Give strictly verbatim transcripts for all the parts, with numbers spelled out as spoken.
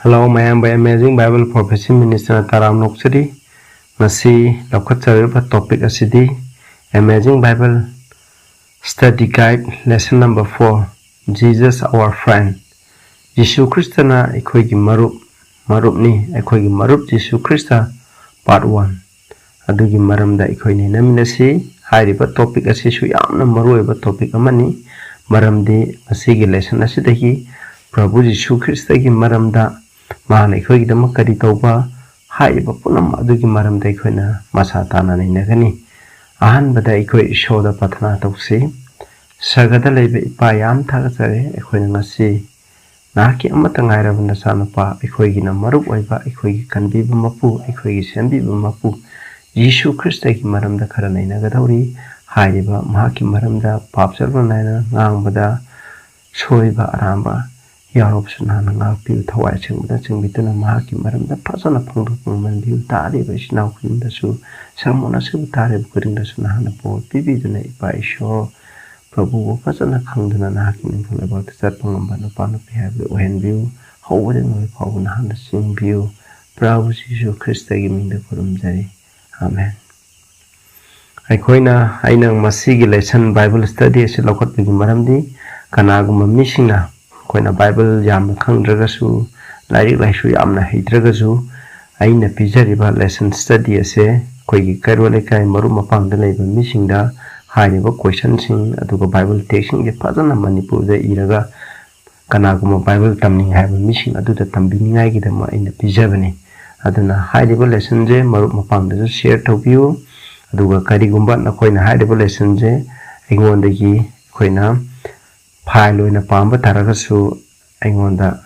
Hello ꯃꯌꯥꯝꯕ, Amazing Bible Prophecy Ministryꯅ ꯇꯔꯥꯝꯅ ꯑꯣꯛꯆꯔꯤ꯫ ꯉꯁꯤ ꯂꯧꯈꯠꯆꯔꯤꯕ topic ꯑꯁꯤꯗꯤ Amazing Bible Study Guide, lesson number four, Jesus our friend. ꯖꯤꯁꯨ ꯈ꯭ꯔꯤꯁꯇꯅ ꯑꯩꯈꯣꯏꯒꯤ ꯃꯔꯨꯞ, ꯃꯔꯨꯞꯅꯤ, ꯑꯩꯈꯣꯏꯒꯤ ꯃꯔꯨꯞ ꯖꯤꯁꯨ ꯈ꯭ꯔꯤꯁꯇ, part one꯫ ꯑꯗꯨꯒꯤ ꯃꯔꯝꯗ ꯑꯩꯈꯣꯏ ꯅꯩꯅꯃꯤꯟꯅꯁꯤ꯫ ꯍꯥꯏꯔꯤꯕ topic ꯑꯁꯤꯁꯨ ꯌꯥꯝꯅ ꯃꯔꯨꯑꯣꯏꯕ topic ꯑꯃꯅꯤ, ꯃꯔꯝꯗꯤ ꯃꯁꯤꯒꯤ lesson ꯑꯁꯤꯗꯒꯤ ꯄ꯭ꯔꯚꯨ ꯖꯤꯁꯨ ꯈ꯭ꯔꯤꯁꯇꯒꯤ ꯃꯔꯝꯗ, ꯃꯍꯥꯛꯅ ꯑꯩꯈꯣꯏꯒꯤꯗꯃꯛ ꯀꯔꯤ ꯇꯧꯕ, ꯍꯥꯏꯔꯤꯕ ꯄꯨꯝꯅꯃꯛ ꯑꯗꯨꯒꯤ ꯃꯔꯝꯗ ꯑꯩꯈꯣꯏꯅ ꯃꯁꯥ ꯇꯥꯅ ꯅꯩꯅꯒꯅꯤ꯫ ꯑꯍꯥꯟꯕꯗ ꯑꯩꯈꯣꯏ ꯏꯁꯣꯔꯗ ꯄ꯭ꯔꯊꯅꯥ ꯇꯧꯁꯤ꯫ ꯁꯔꯒꯗ ꯂꯩꯕ ꯏꯄꯥ, ꯌꯥꯝ ꯊꯥꯒꯠꯆꯔꯤ꯫ ꯑꯩꯈꯣꯏꯅ ꯉꯁꯤ ꯅꯍꯥꯛꯀꯤ ꯑꯃꯠꯇ ꯉꯥꯏꯔꯕ ꯅꯆꯥꯅꯨꯄꯥ, ꯑꯩꯈꯣꯏꯒꯤꯅ ꯃꯔꯨꯞ ꯑꯣꯏꯕ, ꯑꯩꯈꯣꯏꯒꯤ ꯀꯟꯕꯤꯕ ꯃꯄꯨ, ꯑꯩꯈꯣꯏꯒꯤ ꯁꯦꯝꯕꯤꯕ ꯃꯄꯨ ꯖꯤꯁꯨ ꯈ꯭ꯔꯤꯁꯇꯒꯤ ꯃꯔꯝꯗ ꯈꯔ ꯅꯩꯅꯒꯗꯧꯔꯤ꯫ ꯍꯥꯏꯔꯤꯕ ꯃꯍꯥꯛꯀꯤ ꯃꯔꯝꯗ ꯄꯥꯞ ꯆꯔꯨ ꯅꯥꯏꯅ ꯉꯥꯡꯕꯗ ꯁꯣꯏꯕ ꯑꯔꯥꯟꯕ ꯌꯥꯎꯔꯕꯁꯨ ꯅꯍꯥꯛꯅ ꯉꯥꯛꯄꯤꯌꯨ꯫ ꯊꯋꯥꯏ ꯑꯁꯦꯡꯕꯗ ꯆꯤꯡꯕꯤꯗꯨꯅ ꯃꯍꯥꯛꯀꯤ ꯃꯔꯝꯗ ꯐꯖꯅ ꯐꯣꯡꯗꯣꯛꯄ ꯉꯝꯍꯟꯕꯤꯌꯨ꯫ ꯇꯥꯔꯤꯕ ꯏꯆꯤꯟ ꯏꯅꯥꯎ ꯈꯨꯗꯤꯡꯗꯁꯨ, sermon ꯑꯁꯤꯕꯨ ꯇꯥꯔꯤꯕ ꯈꯨꯗꯤꯡꯗꯁꯨ ꯅꯍꯥꯛꯅ ꯄꯣꯠ ꯄꯤꯕꯤꯗꯨꯅ, ꯏꯄꯥ ꯏꯁꯣꯔ, ꯄ꯭ꯔꯚꯨꯕꯨ ꯐꯖꯅ ꯈꯪꯗꯨꯅ ꯅꯍꯥꯛꯀꯤ ꯅꯤꯡꯊꯧ ꯂꯩꯕꯥꯛꯇ ꯆꯠꯄ ꯉꯝꯕ ꯅꯨꯄꯥ ꯅꯨꯄꯤ ꯍꯥꯏꯕꯗꯨ ꯑꯣꯏꯍꯟꯕꯤꯌꯨ꯫ ꯍꯧꯕꯗꯒꯤ ꯂꯣꯏ ꯐꯥꯎꯕ ꯅꯍꯥꯛꯅ ꯆꯤꯡꯕꯤꯌꯨ꯫ ꯄ꯭ꯔꯚꯨ ꯖꯤꯁꯨ ꯈ꯭ꯔꯤꯁꯇꯒꯤ ꯃꯤꯡꯗ ꯈꯨꯔꯨꯝꯖꯔꯤ꯫ ꯑꯥꯃꯦꯟ꯫ ꯑꯩꯈꯣꯏꯅ, ꯑꯩꯅ ꯃꯁꯤꯒꯤ lesson Bible study ꯑꯁꯤ ꯂꯧꯈꯠꯄꯒꯤ ꯃꯔꯝꯗꯤ, ꯀꯅꯥꯒꯨꯝꯕ ꯃꯤꯁꯤꯡꯅ ꯑꯩꯈꯣꯏꯅ Bible ꯌꯥꯝꯅ ꯈꯪꯗ꯭ꯔꯒꯁꯨ, ꯂꯥꯏꯔꯤꯛ ꯂꯥꯏꯁꯨ ꯌꯥꯝꯅ ꯍꯩꯇ꯭ꯔꯒꯁꯨ, ꯑꯩꯅ ꯄꯤꯖꯔꯤꯕ lesson study ꯑꯁꯦ ꯑꯩꯈꯣꯏꯒꯤ ꯀꯩꯔꯣꯜ ꯂꯩꯀꯥꯏ ꯃꯔꯨꯞ ꯃꯄꯥꯡꯗ ꯂꯩꯕ ꯃꯤꯁꯤꯡꯗ ꯍꯥꯏꯔꯤꯕ questionꯁꯤꯡ, ꯑꯗꯨꯒ Bible textꯁꯤꯡꯁꯦ ꯐꯖꯅ ꯃꯅꯤꯄꯨꯔꯗ ꯏꯔꯒ ꯀꯅꯥꯒꯨꯝꯕ Bible ꯇꯝꯅꯤꯡꯉꯦ ꯍꯥꯏꯕ ꯃꯤꯁꯤꯡ ꯑꯗꯨꯗ ꯇꯝꯕꯤꯅꯤꯡꯉꯥꯏꯒꯤꯗꯃꯛ ꯑꯩꯅ ꯄꯤꯖꯕꯅꯤ꯫ ꯑꯗꯨꯅ ꯍꯥꯏꯔꯤꯕ lessonꯁꯦ ꯃꯔꯨꯞ ꯃꯄꯥꯡꯗꯁꯨ share ꯇꯧꯕꯤꯌꯨ꯫ ꯑꯗꯨꯒ ꯀꯔꯤꯒꯨꯝꯕ ꯅꯈꯣꯏꯅ ꯍꯥꯏꯔꯤꯕ lessonꯁꯦ ꯑꯩꯉꯣꯟꯗꯒꯤ, ꯑꯩꯈꯣꯏꯅ file ꯑꯣꯏꯅ ꯄꯥꯝꯕ ꯇꯥꯔꯒꯁꯨ, ꯑꯩꯉꯣꯟꯗ,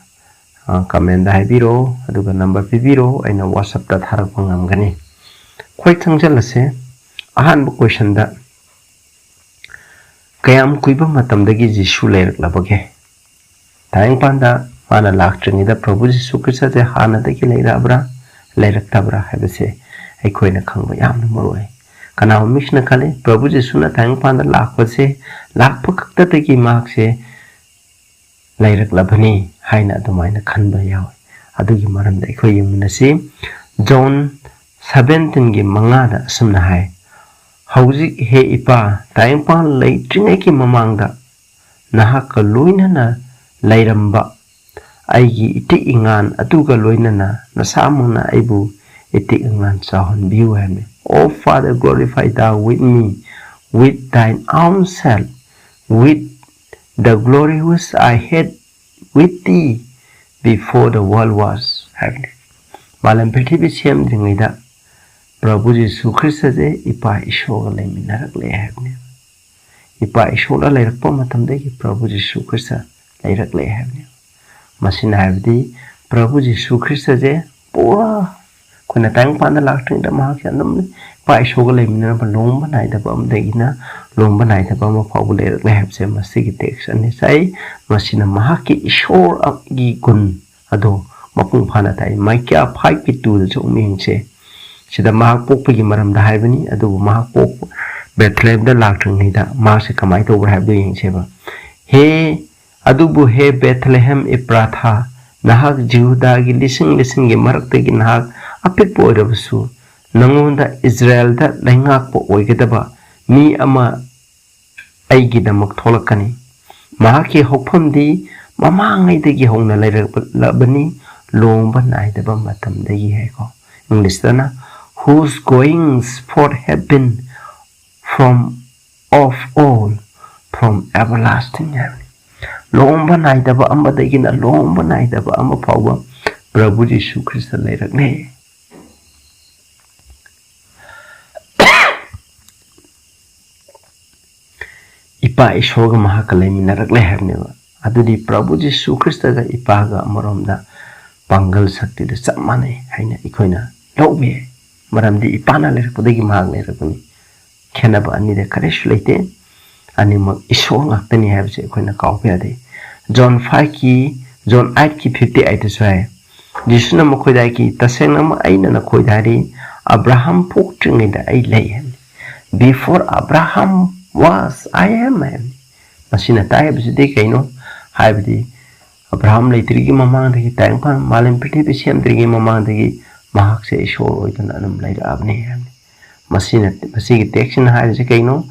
ꯑ, commentꯗ ꯍꯥꯏꯕꯤꯔꯛꯑꯣ, ꯑꯗꯨꯒ number ꯄꯤꯕꯤꯔꯛꯑꯣ, ꯑꯩꯅ WhatsAppꯇ ꯊꯥꯔꯛꯄ ꯉꯝꯒꯅꯤ꯫ ꯑꯩꯈꯣꯏ ꯆꯪꯁꯤꯜꯂꯁꯦ꯫ ꯑꯍꯥꯟꯕ questionꯗ, ꯀꯌꯥꯝ ꯀꯨꯏꯕ ꯃꯇꯝꯗꯒꯤ ꯖꯤꯁꯨ ꯂꯩꯔꯛꯂꯕꯒꯦ? ꯇꯥꯏꯕꯪꯄꯥꯟꯗ ꯃꯥꯅ ꯂꯥꯛꯇ꯭ꯔꯤꯉꯩꯗ ꯄ꯭ꯔꯚꯨ ꯖꯤꯁꯨ ꯈ꯭ꯔꯤꯁꯇꯁꯦ ꯍꯥꯟꯅꯗꯒꯤ ꯂꯩꯔꯛꯑꯕ꯭ꯔꯥ, ꯂꯩꯔꯛꯇꯕ꯭ꯔꯥ ꯍꯥꯏꯕꯁꯦ ꯑꯩꯈꯣꯏꯅ ꯈꯪꯕ ꯌꯥꯝꯅ ꯃꯔꯨ ꯑꯣꯏ꯫ ꯀꯅꯥꯒꯨꯝꯕ ꯃꯤꯁꯤꯡꯅ ꯈꯜꯂꯤ, ꯄ꯭ꯔꯚꯨ ꯖꯤꯁꯨꯅ ꯇꯥꯏꯕꯪꯄꯥꯟꯗ ꯂꯥꯛꯄꯁꯦ, ꯂꯥꯛꯄ ꯈꯛꯇꯗꯒꯤ ꯃꯍꯥꯛꯁꯦ ꯂꯩꯔꯛꯂꯕꯅꯤ ꯍꯥꯏꯅ ꯑꯗꯨꯃꯥꯏꯅ ꯈꯟꯕ ꯌꯥꯎꯏ꯫ ꯑꯗꯨꯒꯤ ꯃꯔꯝꯗ ꯑꯩꯈꯣꯏ ꯌꯦꯡꯃꯤꯟꯅꯁꯤ꯫ ꯖꯣꯟ ꯁꯕꯦꯟꯇꯤꯟꯒꯤ ꯃꯉꯥꯗ ꯑꯁꯨꯝꯅ ꯍꯥꯏ, "ꯍꯧꯖꯤꯛ ꯍꯦ ꯏꯄꯥ, ꯇꯥꯏꯕꯪꯄꯥꯟ ꯂꯩꯇ꯭ꯔꯤꯉꯩꯒꯤ ꯃꯃꯥꯡꯗ ꯅꯍꯥꯛꯀ ꯂꯣꯏꯅꯅ ꯂꯩꯔꯝꯕ ꯑꯩꯒꯤ ꯏꯇꯤꯛ ꯏꯉꯥꯟ ꯑꯗꯨꯒ ꯂꯣꯏꯅꯅ ꯅꯁꯥꯃꯛꯅ ꯑꯩꯕꯨ ꯏꯇꯤꯛ ꯏꯉꯥꯟ ꯆꯥꯎꯍꯟꯕꯤꯌꯨ" ꯍꯥꯏꯕꯅꯤ꯫ "Oh Father, glorify thou with me with thine own self, with the glory which I had with thee before the world was" ꯍꯥꯏꯕꯅꯤ꯫ ꯃꯥꯂꯦꯝ ꯄ꯭ꯔꯤꯊꯤꯕꯤ ꯁꯦꯝꯗ꯭ꯔꯤꯉꯩꯗ ꯄ꯭ꯔꯚꯨ ꯖꯤꯁꯨ ꯈ꯭ꯔꯤꯁꯇꯁꯦ ꯏꯄꯥ ꯏꯁꯣꯔꯒ ꯂꯩꯃꯤꯟꯅꯔꯛꯂꯦ ꯍꯥꯏꯕꯅꯦꯕ꯫ ꯏꯄꯥ ꯏꯁꯣꯔꯒ ꯂꯩꯔꯛꯄ ꯃꯇꯝꯗꯒꯤ ꯄ꯭ꯔꯚꯨ ꯖꯤꯁꯨ ꯈ꯭ꯔꯤꯁꯇ ꯂꯩꯔꯛꯂꯦ ꯍꯥꯏꯕꯅꯦꯕ꯫ ꯃꯁꯤꯅ ꯍꯥꯏꯕꯗꯤ ꯄ꯭ꯔꯚꯨ ꯖꯤꯁꯨ ꯈ꯭ꯔꯤꯁꯇꯁꯦ ꯄꯨꯔꯥ ꯑꯩꯈꯣꯏꯅ ꯇꯥꯏꯕꯪꯄꯥꯟꯗ ꯂꯥꯛꯇ꯭ꯔꯤꯉꯩꯗ ꯃꯍꯥꯛꯁꯦ ꯑꯗꯨꯝ ꯏꯄꯥ ꯏꯁꯣꯔꯒ ꯂꯩꯃꯤꯟꯅꯔꯝꯕ ꯂꯨꯍꯣꯡꯕ ꯅꯥꯏꯗꯕ ꯑꯃꯗꯒꯤꯅ ꯂꯨꯍꯣꯡꯕ ꯅꯥꯏꯗꯕ ꯑꯃ ꯐꯥꯎꯕ ꯂꯩꯔꯛꯂꯦ ꯍꯥꯏꯕꯁꯦ ꯃꯁꯤꯒꯤ ꯇꯦꯛꯁ ꯑꯅꯤ ꯆꯥꯏ꯫ ꯃꯁꯤꯅ ꯃꯍꯥꯛꯀꯤ ꯏꯁꯣꯔꯒꯤ ꯒꯨꯟ ꯑꯗꯣ ꯃꯄꯨꯡ ꯐꯥꯅ ꯇꯥꯛꯏ꯫ ꯃꯥꯏꯀꯤꯌꯥ ꯐꯥꯏꯚꯀꯤ ꯇꯨꯗꯁꯨ ꯑꯃꯨꯛ ꯌꯦꯡꯁꯦ꯫ ꯁꯤꯗ ꯃꯍꯥꯛ ꯄꯣꯛꯄꯒꯤ ꯃꯔꯝꯗ ꯍꯥꯏꯕꯅꯤ, ꯑꯗꯨꯕꯨ ꯃꯍꯥꯛ ꯄꯣꯛꯄ ꯕꯦꯊꯂꯦꯍꯦꯝꯗ ꯂꯥꯛꯇ꯭ꯔꯤꯉꯩꯗ ꯃꯍꯥꯛꯁꯦ ꯀꯃꯥꯏꯅ ꯇꯧꯕ꯭ꯔꯥ ꯍꯥꯏꯕꯗꯨ ꯌꯦꯡꯁꯦꯕ꯫ "ꯍꯦ, ꯑꯗꯨꯕꯨ ꯍꯦ ꯕꯦꯊꯂꯦꯍꯦꯝ ꯏꯄ꯭ꯔꯥꯊꯥ, ꯅꯍꯥꯛ ꯖꯤꯍꯨꯗꯥꯒꯤ ꯂꯤꯁꯤꯡ ꯂꯤꯁꯤꯡꯒꯤ ꯃꯔꯛꯇꯒꯤ ꯅꯍꯥꯛ ꯑꯄꯤꯛꯄ ꯑꯣꯏꯔꯕꯁꯨ, ꯅꯉꯣꯟꯗ ꯏꯖꯔꯦꯜꯗ ꯂꯩꯉꯥꯛꯄ ꯑꯣꯏꯒꯗꯕ ꯃꯤ ꯑꯃ ꯑꯩꯒꯤꯗꯃꯛ ꯊꯣꯛꯂꯛꯀꯅꯤ꯫ ꯃꯍꯥꯛꯀꯤ ꯍꯧꯐꯝꯗꯤ ꯃꯃꯥꯡꯉꯩꯗꯒꯤ ꯍꯧꯅ ꯂꯩꯔꯛꯂꯕꯅꯤ, ꯂꯨꯍꯣꯡꯕ ꯅꯥꯏꯗꯕ ꯃꯇꯝꯗꯒꯤ" ꯍꯥꯏꯀꯣ꯫ ꯏꯪꯂꯤꯁꯇꯅ "Whose goings forth have been from of old, from everlasting" ꯍꯥꯏꯕꯅꯤ꯫ ꯂꯨꯍꯣꯡꯕ ꯅꯥꯏꯗꯕ ꯑꯃꯗꯒꯤꯅ ꯂꯨꯍꯣꯡꯕ ꯅꯥꯏꯗꯕ ꯑꯃ ꯐꯥꯎꯕ ꯄ꯭ꯔꯚꯨ ꯖꯤꯁꯨ ꯈ꯭ꯔꯤꯁꯇ ꯂꯩꯔꯛꯂꯦ꯫ ꯏꯄꯥ ꯏꯁꯣꯔꯒ ꯃꯍꯥꯛꯀ ꯂꯩꯃꯤꯟꯅꯔꯛꯂꯦ ꯍꯥꯏꯕꯅꯦꯕ꯫ ꯑꯗꯨꯗꯤ ꯄ꯭ꯔꯚꯨ ꯖꯤꯁꯨ ꯈ꯭ꯔꯤꯁꯇꯒ ꯏꯄꯥꯒ ꯑꯃꯔꯣꯝꯗ ꯄꯥꯡꯒꯜ ꯁꯛꯇꯤꯗ ꯆꯞ ꯃꯥꯟꯅꯩ ꯍꯥꯏꯅ ꯑꯩꯈꯣꯏꯅ ꯂꯧꯕ ꯌꯥꯏ꯫ ꯃꯔꯝꯗꯤ ꯏꯄꯥꯅ ꯂꯩꯔꯛꯄꯗꯒꯤ ꯃꯍꯥꯛ ꯂꯩꯔꯛꯄꯅꯤ꯫ ꯈꯦꯠꯅꯕ ꯑꯅꯤꯗ ꯀꯔꯤꯁꯨ ꯂꯩꯇꯦ꯫ ꯑꯅꯤꯃꯛ ꯏꯁꯣꯔ ꯉꯥꯛꯇꯅꯤ ꯍꯥꯏꯕꯁꯦ ꯑꯩꯈꯣꯏꯅ ꯀꯥꯎꯕ ꯌꯥꯗꯦ꯫ ꯖꯣꯟ ꯐꯥꯏꯚꯀꯤ, ꯖꯣꯟ ꯑꯩꯠꯀꯤ ꯐꯤꯐꯇꯤ ꯑꯩꯠꯇꯁꯨ ꯍꯥꯏ, ꯖꯤꯁꯨꯅ ꯃꯈꯣꯏꯗ ꯍꯥꯏꯈꯤ, "ꯇꯁꯦꯡꯅꯃꯛ ꯑꯩꯅ ꯅꯈꯣꯏꯗ ꯍꯥꯏꯔꯤ, ꯑꯕ꯭ꯔꯥꯍꯥꯝ ꯄꯣꯛꯇ꯭ꯔꯤꯉꯩꯗ ꯑꯩ ꯂꯩ" ꯍꯥꯏꯕꯅꯤ꯫ "Before Abraham was, I am" ꯍꯥꯏꯕꯅꯤ꯫ ꯃꯁꯤꯅ ꯇꯥꯛꯏꯕꯁꯤꯗꯤ ꯀꯩꯅꯣ ꯍꯥꯏꯕꯗꯤ, ꯑꯕ꯭ꯔꯥꯍꯥꯝ ꯂꯩꯇ꯭ꯔꯤꯉꯩ ꯃꯃꯥꯡꯗꯒꯤ, ꯇꯥꯏꯕꯪꯄꯥꯟ ꯃꯥꯂꯦꯝ ꯄ꯭ꯔꯤꯊꯤꯕꯤ ꯁꯦꯝꯗ꯭ꯔꯤꯉꯩ ꯃꯃꯥꯡꯗꯒꯤ ꯃꯍꯥꯛꯁꯦ ꯏꯁꯣꯔ ꯑꯣꯏꯗꯨꯅ ꯑꯗꯨꯝ ꯂꯩꯔꯛꯑꯕꯅꯤ ꯍꯥꯏꯕꯅꯤ꯫ ꯃꯁꯤꯅ, ꯃꯁꯤꯒꯤ ꯇꯦꯛꯁꯁꯤꯅ ꯍꯥꯏꯔꯤꯁꯦ ꯀꯩꯅꯣ?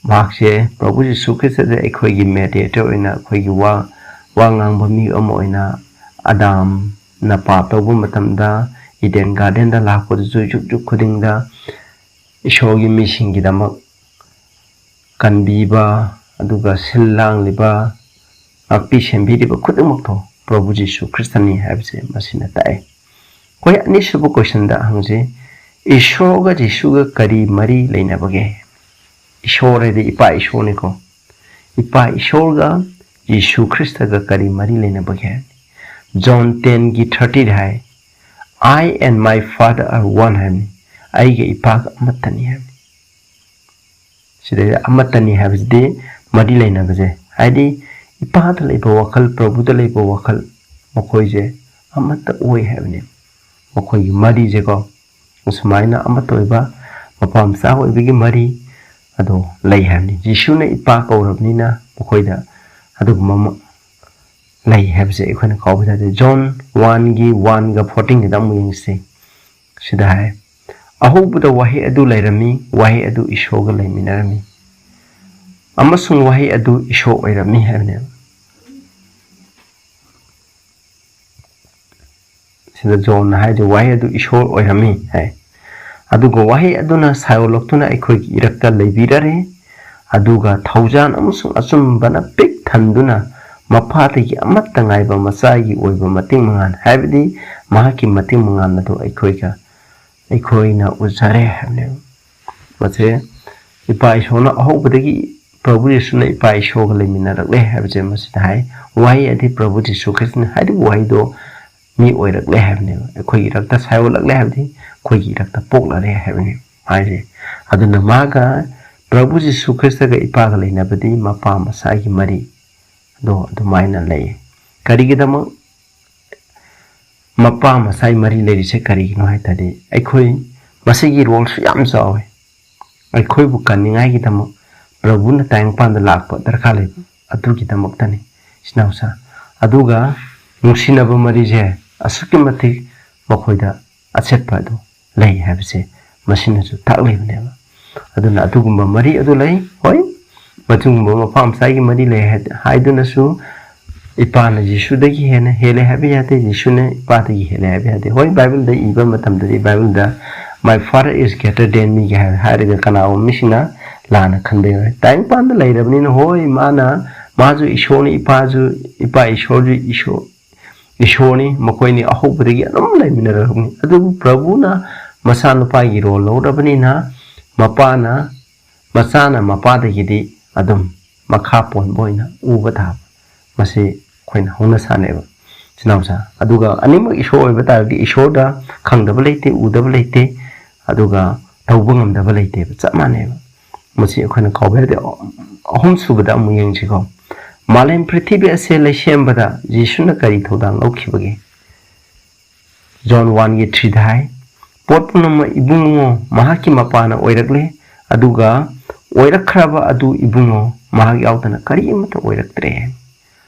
ꯃꯍꯥꯛꯁꯦ, ꯄ꯭ꯔꯚꯨ ꯖꯤꯁꯨ ꯈ꯭ꯔꯤꯁꯇꯁꯦ ꯑꯩꯈꯣꯏꯒꯤ ꯃꯦꯗꯤꯌꯦꯇꯔ ꯑꯣꯏꯅ, ꯑꯩꯈꯣꯏꯒꯤ ꯋꯥ, ꯋꯥ ꯉꯥꯡꯕ ꯃꯤ ꯑꯃ ꯑꯣꯏꯅ, ꯑꯗꯥꯝꯅ ꯄꯥꯞ ꯇꯧꯕ ꯃꯇꯝꯗ ꯏꯗꯦꯟ ꯒꯥꯔꯗꯦꯟꯗ ꯂꯥꯛꯄꯗꯁꯨ ꯌꯨꯛ ꯌꯨꯛ ꯈꯨꯗꯤꯡꯗ ꯏꯁꯣꯔꯒꯤ ꯃꯤꯁꯤꯡꯒꯤꯗꯃꯛ ꯀꯟꯕꯤꯕ, ꯑꯗꯨꯒ ꯁꯤꯜ ꯂꯥꯡꯂꯤꯕ, ꯉꯥꯛꯄꯤ ꯁꯦꯟꯕꯤꯔꯤꯕ ꯈꯨꯗꯤꯡꯃꯛꯇꯣ ꯄ꯭ꯔꯚꯨ ꯖꯤꯁꯨ ꯈ꯭ꯔꯤꯁꯇꯅꯤ ꯍꯥꯏꯕꯁꯦ ꯃꯁꯤꯅ ꯇꯥꯛꯑꯦ꯫ ꯑꯩꯈꯣꯏ ꯑꯅꯤꯁꯨꯕ ꯀꯣꯏꯁꯟꯗ ꯍꯪꯁꯤ, ꯏꯁꯣꯔꯒ ꯖꯤꯁꯨꯒ ꯀꯔꯤ ꯃꯔꯤ ꯂꯩꯅꯕꯒꯦ? ꯏꯁꯣꯔ ꯍꯥꯏꯗꯤ ꯏꯄꯥ ꯏꯁꯣꯔꯅꯤꯀꯣ꯫ ꯏꯄꯥ ꯏꯁꯣꯔꯒ ꯖꯤꯁꯨ ꯈ꯭ꯔꯤꯁꯇꯒ ꯀꯔꯤ ꯃꯔꯤ ꯂꯩꯅꯕꯒꯦ? ꯖꯣꯟ ꯇꯦꯟꯒꯤ ꯊꯥꯔꯇꯤꯗ ꯍꯥꯏ, "I and my Father are one" ꯍꯥꯏꯕꯅꯤ꯫ "ꯑꯩꯒ ꯏꯄꯥꯒ ꯑꯃꯠꯇꯅꯤ" ꯍꯥꯏꯕꯅꯤ꯫ ꯁꯤꯗꯩꯗ ꯑꯃꯠꯇꯅꯤ ꯍꯥꯏꯕꯁꯤꯗꯤ ꯃꯔꯤ ꯂꯩꯅꯕꯁꯦ, ꯍꯥꯏꯗꯤ ꯏꯄꯥꯗ ꯂꯩꯕ ꯋꯥꯈꯜ, ꯄ꯭ꯔꯚꯨꯗ ꯂꯩꯕ ꯋꯥꯈꯜ, ꯃꯈꯣꯏꯁꯦ ꯑꯃꯠꯇ ꯑꯣꯏ ꯍꯥꯏꯕꯅꯦ꯫ ꯃꯈꯣꯏꯒꯤ ꯃꯔꯤꯁꯦꯀꯣ, ꯑꯁꯨꯃꯥꯏꯅ ꯑꯃꯠꯇ ꯑꯣꯏꯕ ꯃꯄꯥ ꯃꯆꯥ ꯑꯣꯏꯕꯒꯤ ꯃꯔꯤ ꯑꯗꯣ ꯂꯩ ꯍꯥꯏꯕꯅꯤ꯫ ꯖꯤꯁꯨꯅ ꯏꯄꯥ ꯀꯧꯔꯕꯅꯤꯅ ꯃꯈꯣꯏꯗ ꯑꯗꯨꯒꯨꯝꯕ ꯑꯃ ꯂꯩ ꯍꯥꯏꯕꯁꯦ ꯑꯩꯈꯣꯏꯅ ꯀꯥꯎꯕ ꯌꯥꯗꯦ꯫ ꯖꯣꯟ ꯋꯥꯟꯒꯤ ꯋꯥꯟꯒ ꯐꯣꯔꯇꯤꯟꯒꯤꯗ ꯑꯃꯨꯛ ꯌꯦꯡꯁꯤ꯫ ꯁꯤꯗ ꯍꯥꯏ, "ꯑꯍꯧꯕꯗ ꯋꯥꯍꯩ ꯑꯗꯨ ꯂꯩꯔꯝꯃꯤ, ꯋꯥꯍꯩ ꯑꯗꯨ ꯏꯁꯣꯔꯒ ꯂꯩꯃꯤꯟꯅꯔꯝꯃꯤ, ꯑꯃꯁꯨꯡ ꯋꯥꯍꯩ ꯑꯗꯨ ꯏꯁꯣꯔ ꯑꯣꯏꯔꯝꯃꯤ" ꯍꯥꯏꯕꯅꯦꯕ꯫ ꯁꯤꯗ ꯖꯣꯟꯅ ꯍꯥꯏꯔꯤꯁꯦ, "ꯋꯥꯍꯩ ꯑꯗꯨ ꯏꯁꯣꯔ ꯑꯣꯏꯔꯝꯃꯤ" ꯍꯥꯏ꯫ "ꯑꯗꯨꯒ ꯋꯥꯍꯩ ꯑꯗꯨꯅ ꯁꯥꯏꯑꯣꯜꯂꯛꯇꯨꯅ ꯑꯩꯈꯣꯏꯒꯤ ꯏꯔꯛꯇ ꯂꯩꯕꯤꯔꯔꯦ, ꯑꯗꯨꯒ ꯊꯧꯖꯥꯜ ꯑꯃꯁꯨꯡ ꯑꯆꯨꯝꯕꯅ ꯄꯤꯛ ꯊꯟꯗꯨꯅ ꯃꯄꯥꯗꯒꯤ ꯑꯃꯠꯇ ꯉꯥꯏꯕ ꯃꯆꯥꯒꯤ ꯑꯣꯏꯕ ꯃꯇꯤꯡ ꯃꯉꯥꯜ", ꯍꯥꯏꯕꯗꯤ ꯃꯍꯥꯛꯀꯤ ꯃꯇꯤꯡ ꯃꯉꯥꯜ ꯑꯗꯨ ꯑꯩꯈꯣꯏꯒ, ꯑꯩꯈꯣꯏꯅ ꯎꯖꯔꯦ ꯍꯥꯏꯕꯅꯦꯕ꯫ ꯃꯁꯦ ꯏꯄꯥ ꯏꯁꯣꯔꯅ ꯑꯍꯧꯕꯗꯒꯤ ꯄ꯭ꯔꯚꯨ ꯌꯤꯁꯨꯅ ꯏꯄꯥ ꯏꯁꯣꯔꯒ ꯂꯩꯃꯤꯟꯅꯔꯛꯂꯦ ꯍꯥꯏꯕꯁꯦ ꯃꯁꯤꯗ ꯍꯥꯏ꯫ ꯋꯥꯍꯩ ꯑꯗꯤ ꯄ꯭ꯔꯚꯨ ꯖꯤꯁꯨ ꯈ꯭ꯔꯤꯁꯇꯅꯤ꯫ ꯍꯥꯏꯔꯤꯕ ꯋꯥꯍꯩꯗꯣ ꯃꯤ ꯑꯣꯏꯔꯛꯂꯦ ꯍꯥꯏꯕꯅꯦꯕ꯫ ꯑꯩꯈꯣꯏꯒꯤ ꯏꯔꯛꯇ ꯁꯥꯏꯑꯣꯜꯂꯛꯂꯦ ꯍꯥꯏꯕꯗꯤ ꯑꯩꯈꯣꯏꯒꯤ ꯏꯔꯛꯇ ꯄꯣꯛꯂꯔꯦ ꯍꯥꯏꯕꯅꯦꯕ ꯍꯥꯏꯁꯦ꯫ ꯑꯗꯨꯅ ꯃꯥꯒ ꯄ꯭ꯔꯚꯨ ꯖꯤꯁꯨ ꯈ꯭ꯔꯤꯁꯇꯒ ꯏꯄꯥꯒ ꯂꯩꯅꯕꯗꯤ ꯃꯄꯥ ꯃꯆꯥꯒꯤ ꯃꯔꯤ ꯑꯗꯣ ꯑꯗꯨꯃꯥꯏꯅ ꯂꯩ꯫ ꯀꯔꯤꯒꯤꯗꯃꯛ ꯃꯄꯥ ꯃꯆꯥꯒꯤ ꯃꯔꯤ ꯂꯩꯔꯤꯁꯦ ꯀꯔꯤꯒꯤꯅꯣ ꯍꯥꯏ ꯇꯥꯔꯗꯤ, ꯑꯩꯈꯣꯏ ꯃꯁꯤꯒꯤ ꯔꯣꯜꯁꯨ ꯌꯥꯝ ꯆꯥꯎꯋꯤ꯫ ꯑꯩꯈꯣꯏꯕꯨ ꯀꯟꯅꯤꯡꯉꯥꯏꯒꯤꯗꯃꯛ ꯄ꯭ꯔꯚꯨꯅ ꯇꯥꯏꯕꯪꯄꯥꯟꯗ ꯂꯥꯛꯄ ꯗꯔꯀꯥꯔ ꯂꯩꯕ ꯑꯗꯨꯒꯤꯗꯃꯛꯇꯅꯤ, ꯏꯆꯤꯟ ꯏꯅꯥꯎꯁꯥ꯫ ꯑꯗꯨꯒ ꯅꯨꯡꯁꯤꯅꯕ ꯃꯔꯤꯁꯦ ꯑꯁꯨꯛꯀꯤ ꯃꯇꯤꯛ ꯃꯈꯣꯏꯗ ꯑꯆꯦꯠꯄ ꯑꯗꯨ ꯂꯩ ꯍꯥꯏꯕꯁꯦ ꯃꯁꯤꯅꯁꯨ ꯇꯥꯛꯂꯤꯕꯅꯦꯕ꯫ ꯑꯗꯨꯅ ꯑꯗꯨꯒꯨꯝꯕ ꯃꯔꯤ ꯑꯗꯨ ꯂꯩ꯫ ꯍꯣꯏ, ꯃꯗꯨꯒꯨꯝꯕ ꯃꯄꯥ ꯃꯆꯥꯒꯤ ꯃꯔꯤ ꯂꯩ ꯍꯥꯏ-, ꯍꯥꯏꯗꯨꯅꯁꯨ ꯏꯄꯥꯅ ꯖꯤꯁꯨꯗꯒꯤ ꯍꯦꯟꯅ ꯍꯦꯜꯂꯦ ꯍꯥꯏꯕ ꯌꯥꯗꯦ, ꯖꯤꯁꯨꯅ ꯏꯄꯥꯗꯒꯤ ꯍꯦꯜꯂꯦ ꯍꯥꯏꯕ ꯌꯥꯗꯦ꯫ ꯍꯣꯏ, ꯕꯥꯏꯕꯜꯗ ꯏꯕ ꯃꯇꯝꯗꯗꯤ ꯕꯥꯏꯕꯜꯗ "My father is greater than me" ꯍꯥꯏ-, ꯍꯥꯏꯔꯒ ꯀꯅꯥꯒꯨꯝꯕ ꯃꯤꯁꯤꯡꯅ ꯂꯥꯟꯅ ꯈꯟꯕ ꯌꯥꯎꯏ꯫ ꯇꯥꯏꯕꯪꯄꯥꯟꯗ ꯂꯩꯔꯕꯅꯤꯅ, ꯍꯣꯏ, ꯃꯥꯅ, ꯃꯥꯁꯨ ꯏꯁꯣꯔꯅꯤ, ꯏꯄꯥꯁꯨ, ꯏꯄꯥ ꯏꯁꯣꯔꯁꯨ ꯏꯁꯣꯔ, ꯏꯁꯣꯔꯅꯤ, ꯃꯈꯣꯏꯅꯤ ꯑꯍꯧꯕꯗꯒꯤ ꯑꯗꯨꯝ ꯂꯩꯃꯤꯟꯅꯔꯛꯄꯅꯤ꯫ ꯑꯗꯨꯕꯨ ꯄ꯭ꯔꯚꯨꯅ ꯃꯆꯥꯅꯨꯄꯥꯒꯤ ꯔꯣꯜ ꯂꯧꯔꯕꯅꯤꯅ, ꯃꯄꯥꯅ, ꯃꯆꯥꯅ ꯃꯄꯥꯗꯒꯤꯗꯤ ꯑꯗꯨꯝ ꯃꯈꯥ ꯄꯣꯟꯕ ꯑꯣꯏꯅ ꯎꯕ ꯇꯥꯕ, ꯃꯁꯤ ꯑꯩꯈꯣꯏꯅ ꯍꯧꯅ ꯁꯥꯅꯦꯕ, ꯏꯆꯤꯟ ꯏꯅꯥꯎꯁꯥ꯫ ꯑꯗꯨꯒ ꯑꯅꯤꯃꯛ ꯏꯁꯣꯔ ꯑꯣꯏꯕ ꯇꯥꯔꯗꯤ, ꯏꯁꯣꯔꯗ ꯈꯪꯗꯕ ꯂꯩꯇꯦ, ꯎꯗꯕ ꯂꯩꯇꯦ, ꯑꯗꯨꯒ ꯇꯧꯕ ꯉꯝꯗꯕ ꯂꯩꯇꯦꯕ, ꯆꯞ ꯃꯥꯟꯅꯩꯕ꯫ ꯃꯁꯤ ꯑꯩꯈꯣꯏꯅ ꯀꯥꯎꯕ ꯌꯥꯗꯦ꯫ ꯑꯍꯨꯝꯁꯨꯕꯗ ꯑꯃꯨꯛ ꯌꯦꯡꯁꯤꯀꯣ꯫ ꯃꯥꯂꯦꯝ ꯄ꯭ꯔꯤꯊꯤꯕꯤ ꯑꯁꯦ ꯂꯩꯁꯦꯝꯕꯗ ꯖꯤꯁꯨꯅ ꯀꯔꯤ ꯊꯧꯗꯥꯡ ꯂꯧꯈꯤꯕꯒꯦ? ꯖꯣꯟ ꯋꯥꯟꯒꯤ ꯊ꯭ꯔꯤꯗ ꯍꯥꯏ, "ꯄꯣꯠ ꯄꯨꯝꯅꯃꯛ ꯏꯕꯨꯡꯉꯣ ꯃꯍꯥꯛꯀꯤ ꯃꯄꯥꯅ ꯑꯣꯏꯔꯛꯂꯦ, ꯑꯗꯨꯒ ꯑꯣꯏꯔꯛꯈ꯭ꯔꯕ ꯑꯗꯨ ꯏꯕꯨꯡꯉꯣ ꯃꯍꯥꯛ ꯌꯥꯎꯗꯅ ꯀꯔꯤꯃꯠꯇ ꯑꯣꯏꯔꯛꯇ꯭ꯔꯦ"꯫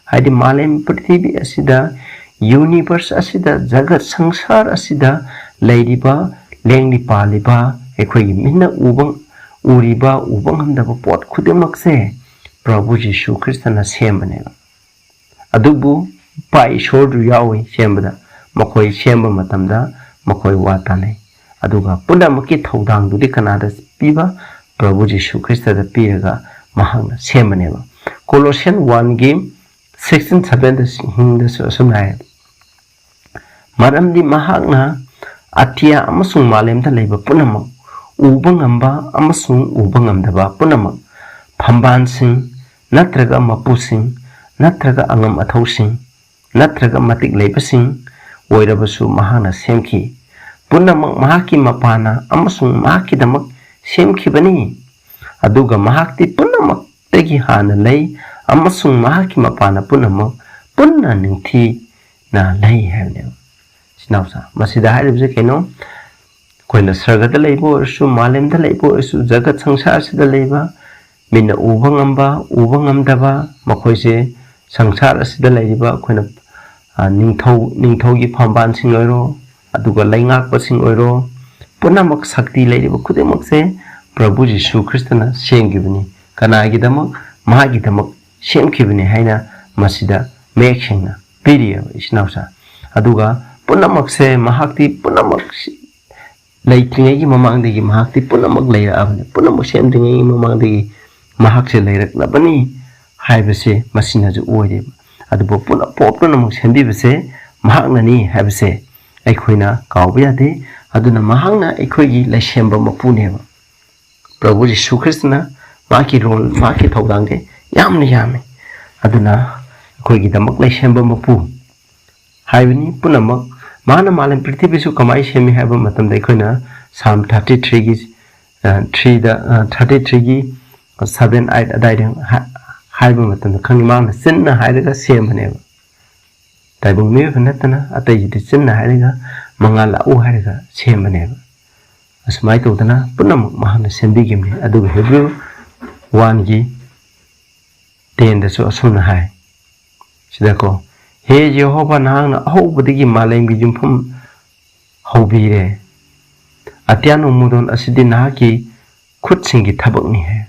ꯍꯥꯏꯗꯤ ꯃꯥꯂꯦꯝ ꯄ꯭ꯔꯤꯊꯤꯕꯤ ꯑꯁꯤꯗ, ꯌꯨꯅꯤꯚꯔꯁ ꯑꯁꯤꯗ, ꯖꯒꯠ ꯁꯪꯁꯥꯔ ꯑꯁꯤꯗ ꯂꯩꯔꯤꯕ, ꯂꯦꯡꯂꯤ ꯄꯥꯜꯂꯤꯕ, ꯑꯩꯈꯣꯏꯒꯤ ꯃꯤꯠꯅ ꯎꯕ, ꯎꯔꯤꯕ, ꯎꯕ ꯉꯝꯗꯕ ꯄꯣꯠ ꯈꯨꯗꯤꯡꯃꯛꯁꯦ ꯄ꯭ꯔꯚꯨ ꯖꯤꯁꯨ ꯈ꯭ꯔꯤꯁꯇꯅ ꯁꯦꯝꯕꯅꯦꯕ꯫ ꯑꯗꯨꯕꯨ ꯏꯄꯥ ꯏꯁꯣꯔꯗꯨ ꯌꯥꯎꯏ ꯁꯦꯝꯕꯗ꯫ ꯃꯈꯣꯏ ꯁꯦꯝꯕ ꯃꯇꯝꯗ ꯃꯈꯣꯏ ꯋꯥ ꯇꯥꯅꯩ꯫ ꯑꯗꯨꯒ ꯄꯨꯝꯅꯃꯛꯀꯤ ꯊꯧꯗꯥꯡꯗꯨꯗꯤ ꯀꯅꯥꯗ ꯄꯤꯕ? ꯄ꯭ꯔꯚꯨ ꯖꯤꯁꯨ ꯈ꯭ꯔꯤꯁꯇꯗ ꯄꯤꯔꯒ ꯃꯍꯥꯛꯅ ꯁꯦꯝꯕꯅꯦꯕ꯫ ꯀꯣꯂꯣꯁꯤꯌꯟ ꯋꯥꯟꯒꯤ ꯁꯤꯛꯁꯇꯤꯟ ꯁꯚꯦꯟꯗꯁꯨ ꯑꯁꯨꯝꯅ ꯍꯥꯏ, "ꯃꯔꯝꯗꯤ ꯃꯍꯥꯛꯅ ꯑꯇꯤꯌꯥ ꯑꯃꯁꯨꯡ ꯃꯥꯂꯦꯝꯗ ꯂꯩꯕ ꯄꯨꯝꯅꯃꯛ, ꯎꯕ ꯉꯝꯕ ꯑꯃꯁꯨꯡ ꯎꯕ ꯉꯝꯗꯕ ꯄꯨꯝꯅꯃꯛ, ꯐꯝꯕꯥꯜꯁꯤꯡ ꯅꯠꯇ꯭ꯔꯒ ꯃꯄꯨꯁꯤꯡ ꯅꯠꯇ꯭ꯔꯒ ꯑꯉꯝ ꯑꯊꯧꯁꯤꯡ ꯅꯠꯇ꯭ꯔꯒ ꯃꯇꯤꯛ ꯂꯩꯕꯁꯤꯡ ꯑꯣꯏꯔꯕꯁꯨ ꯃꯍꯥꯛꯅ ꯁꯦꯝꯈꯤ꯫ ꯄꯨꯝꯅꯃꯛ ꯃꯍꯥꯛꯀꯤ ꯃꯄꯥꯅ ꯑꯃꯁꯨꯡ ꯃꯍꯥꯛꯀꯤꯗꯃꯛ ꯁꯦꯝꯈꯤꯕꯅꯤ꯫ ꯑꯗꯨꯒ ꯃꯍꯥꯛꯇꯤ ꯄꯨꯝꯅꯃꯛꯇꯒꯤ ꯍꯥꯟꯅ ꯂꯩ, ꯑꯃꯁꯨꯡ ꯃꯍꯥꯛꯀꯤ ꯃꯄꯥꯅ ꯄꯨꯝꯅꯃꯛ ꯄꯨꯟꯅ ꯅꯤꯡꯊꯤꯅ ꯂꯩ" ꯍꯥꯏꯕꯅꯦꯕ꯫ ꯏꯆꯤꯟ ꯏꯅꯥꯎꯁꯥ, ꯃꯁꯤꯗ ꯍꯥꯏꯔꯤꯕꯁꯦ ꯀꯩꯅꯣ? ꯑꯩꯈꯣꯏꯅ ꯁꯔꯒꯗ ꯂꯩꯕ ꯑꯣꯏꯔꯁꯨ, ꯃꯥꯂꯦꯝꯗ ꯂꯩꯕ ꯑꯣꯏꯔꯁꯨ, ꯖꯒꯠ ꯁꯪꯁꯥꯔꯁꯤꯗ ꯂꯩꯕ, ꯃꯤꯠꯅ ꯎꯕ ꯉꯝꯕ, ꯎꯕ ꯉꯝꯗꯕ, ꯃꯈꯣꯏꯁꯦ ꯁꯪꯁꯥꯔ ꯑꯁꯤꯗ ꯂꯩꯔꯤꯕ ꯑꯩꯈꯣꯏꯅ, ꯑ, ꯅꯤꯡꯊꯧ, ꯅꯤꯡꯊꯧꯒꯤ ꯐꯝꯕꯥꯜꯁꯤꯡ ꯑꯣꯏꯔꯣ, ꯑꯗꯨꯒ ꯂꯩꯉꯥꯛꯄꯁꯤꯡ ꯑꯣꯏꯔꯣ, ꯄꯨꯝꯅꯃꯛ ꯁꯛꯇꯤ ꯂꯩꯔꯤꯕ ꯈꯨꯗꯤꯡꯃꯛꯁꯦ ꯄ꯭ꯔꯚꯨ ꯖꯤꯁꯨ ꯈ꯭ꯔꯤꯁꯇꯅ ꯁꯦꯝꯈꯤꯕꯅꯤ꯫ ꯀꯅꯥꯒꯤꯗꯃꯛ? ꯃꯍꯥꯛꯀꯤꯗꯃꯛ ꯁꯦꯝꯈꯤꯕꯅꯤ ꯍꯥꯏꯅ ꯃꯁꯤꯗ ꯃꯌꯦꯛ ꯁꯦꯡꯅ ꯄꯤꯔꯤꯑꯕ, ꯏꯆꯤꯟ ꯏꯅꯥꯎꯁꯥ꯫ ꯑꯗꯨꯒ ꯄꯨꯝꯅꯃꯛꯁꯦ ꯃꯍꯥꯛꯇꯤ ꯄꯨꯝꯅꯃꯛ ꯂꯩꯇ꯭ꯔꯤꯉꯩꯒꯤ ꯃꯃꯥꯡꯗꯒꯤ ꯃꯍꯥꯛꯇꯤ ꯄꯨꯝꯅꯃꯛ ꯂꯩꯔꯛꯑꯕꯅꯤ, ꯄꯨꯝꯅꯃꯛ ꯁꯦꯝꯗ꯭ꯔꯤꯉꯩꯒꯤ ꯃꯃꯥꯡꯗꯒꯤ ꯃꯍꯥꯛꯁꯦ ꯂꯩꯔꯛꯂꯕꯅꯤ ꯍꯥꯏꯕꯁꯦ ꯃꯁꯤꯅꯁꯨ ꯑꯣꯏꯔꯦꯕ꯫ ꯑꯗꯨꯕꯨ ꯄꯨꯝꯅ-, ꯄꯣꯠ ꯄꯨꯝꯅꯃꯛ ꯁꯦꯝꯕꯤꯕꯁꯦ ꯃꯍꯥꯛꯅꯅꯤ ꯍꯥꯏꯕꯁꯦ ꯑꯩꯈꯣꯏꯅ ꯀꯥꯎꯕ ꯌꯥꯗꯦ꯫ ꯑꯗꯨꯅ ꯃꯍꯥꯛꯅ ꯑꯩꯈꯣꯏꯒꯤ ꯂꯩꯁꯦꯝꯕ ꯃꯄꯨꯅꯦꯕ꯫ ꯄ꯭ꯔꯚꯨ ꯖꯤꯁꯨ ꯈ꯭ꯔꯤꯁꯇꯅ ꯃꯍꯥꯛꯀꯤ ꯔꯣꯜ, ꯃꯍꯥꯛꯀꯤ ꯊꯧꯗꯥꯡꯁꯦ ꯌꯥꯝꯅ ꯌꯥꯝꯃꯤ꯫ ꯑꯗꯨꯅ ꯑꯩꯈꯣꯏꯒꯤꯗꯃꯛ ꯂꯩꯁꯦꯝꯕ ꯃꯄꯨ ꯍꯥꯏꯕꯅꯤ ꯄꯨꯝꯅꯃꯛ꯫ ꯃꯥꯅ ꯃꯥꯂꯦꯝ ꯄ꯭ꯔꯤꯊꯤꯕꯤꯁꯨ ꯀꯃꯥꯏꯅ ꯁꯦꯝꯃꯤ ꯍꯥꯏꯕ ꯃꯇꯝꯗ ꯑꯩꯈꯣꯏꯅ ꯁꯥꯝ ꯊꯥꯔꯇꯤ ꯊ꯭ꯔꯤꯒꯤ, ꯑ, ꯊ꯭ꯔꯤꯗ, ꯑ, ꯊꯥꯔꯇꯤ ꯊ꯭ꯔꯤꯒꯤ ꯁꯚꯦꯟ, ꯑꯩꯠ ꯑꯗꯥꯏꯗ ꯍꯥ-, ꯍꯥꯏꯕ ꯃꯇꯝꯗ ꯈꯪꯉꯤ꯫ ꯃꯥꯅ ꯆꯤꯟꯅ ꯍꯥꯏꯔꯒ ꯁꯦꯝꯕꯅꯦꯕ꯫ ꯇꯥꯏꯕꯪ ꯃꯤꯑꯣꯏꯕ ꯅꯠꯇꯅ ꯑꯇꯩꯁꯤꯗꯤ ꯆꯤꯟꯅ ꯍꯥꯏꯔꯒ ꯃꯉꯥꯜ ꯂꯥꯛꯎ ꯍꯥꯏꯔꯒ ꯁꯦꯝꯕꯅꯦꯕ꯫ ꯑꯁꯨꯃꯥꯏꯅ ꯇꯧꯗꯅ ꯄꯨꯝꯅꯃꯛ ꯃꯍꯥꯛꯅ ꯁꯦꯝꯕꯤꯈꯤꯕꯅꯤ꯫ ꯑꯗꯨꯒ ꯍꯦꯕ꯭ꯔꯨ ꯋꯥꯟꯒꯤ ꯇꯦꯟꯗꯁꯨ ꯑꯁꯨꯝꯅ ꯍꯥꯏ, ꯁꯤꯗꯀꯣ, "ꯍꯦ ꯌꯦꯍꯣꯚꯥ, ꯅꯍꯥꯛꯅ ꯑꯍꯧꯕꯗꯒꯤ ꯃꯥꯂꯦꯝꯒꯤ ꯌꯨꯝꯐꯝ ꯍꯧꯕꯤꯔꯦ꯫ ꯑꯇꯤꯌꯥ ꯅꯣꯡꯃꯗꯣꯟ ꯑꯁꯤꯗꯤ ꯅꯍꯥꯛꯀꯤ ꯈꯨꯠꯁꯤꯡꯒꯤ ꯊꯕꯛꯅꯤ" ꯍꯥꯏ꯫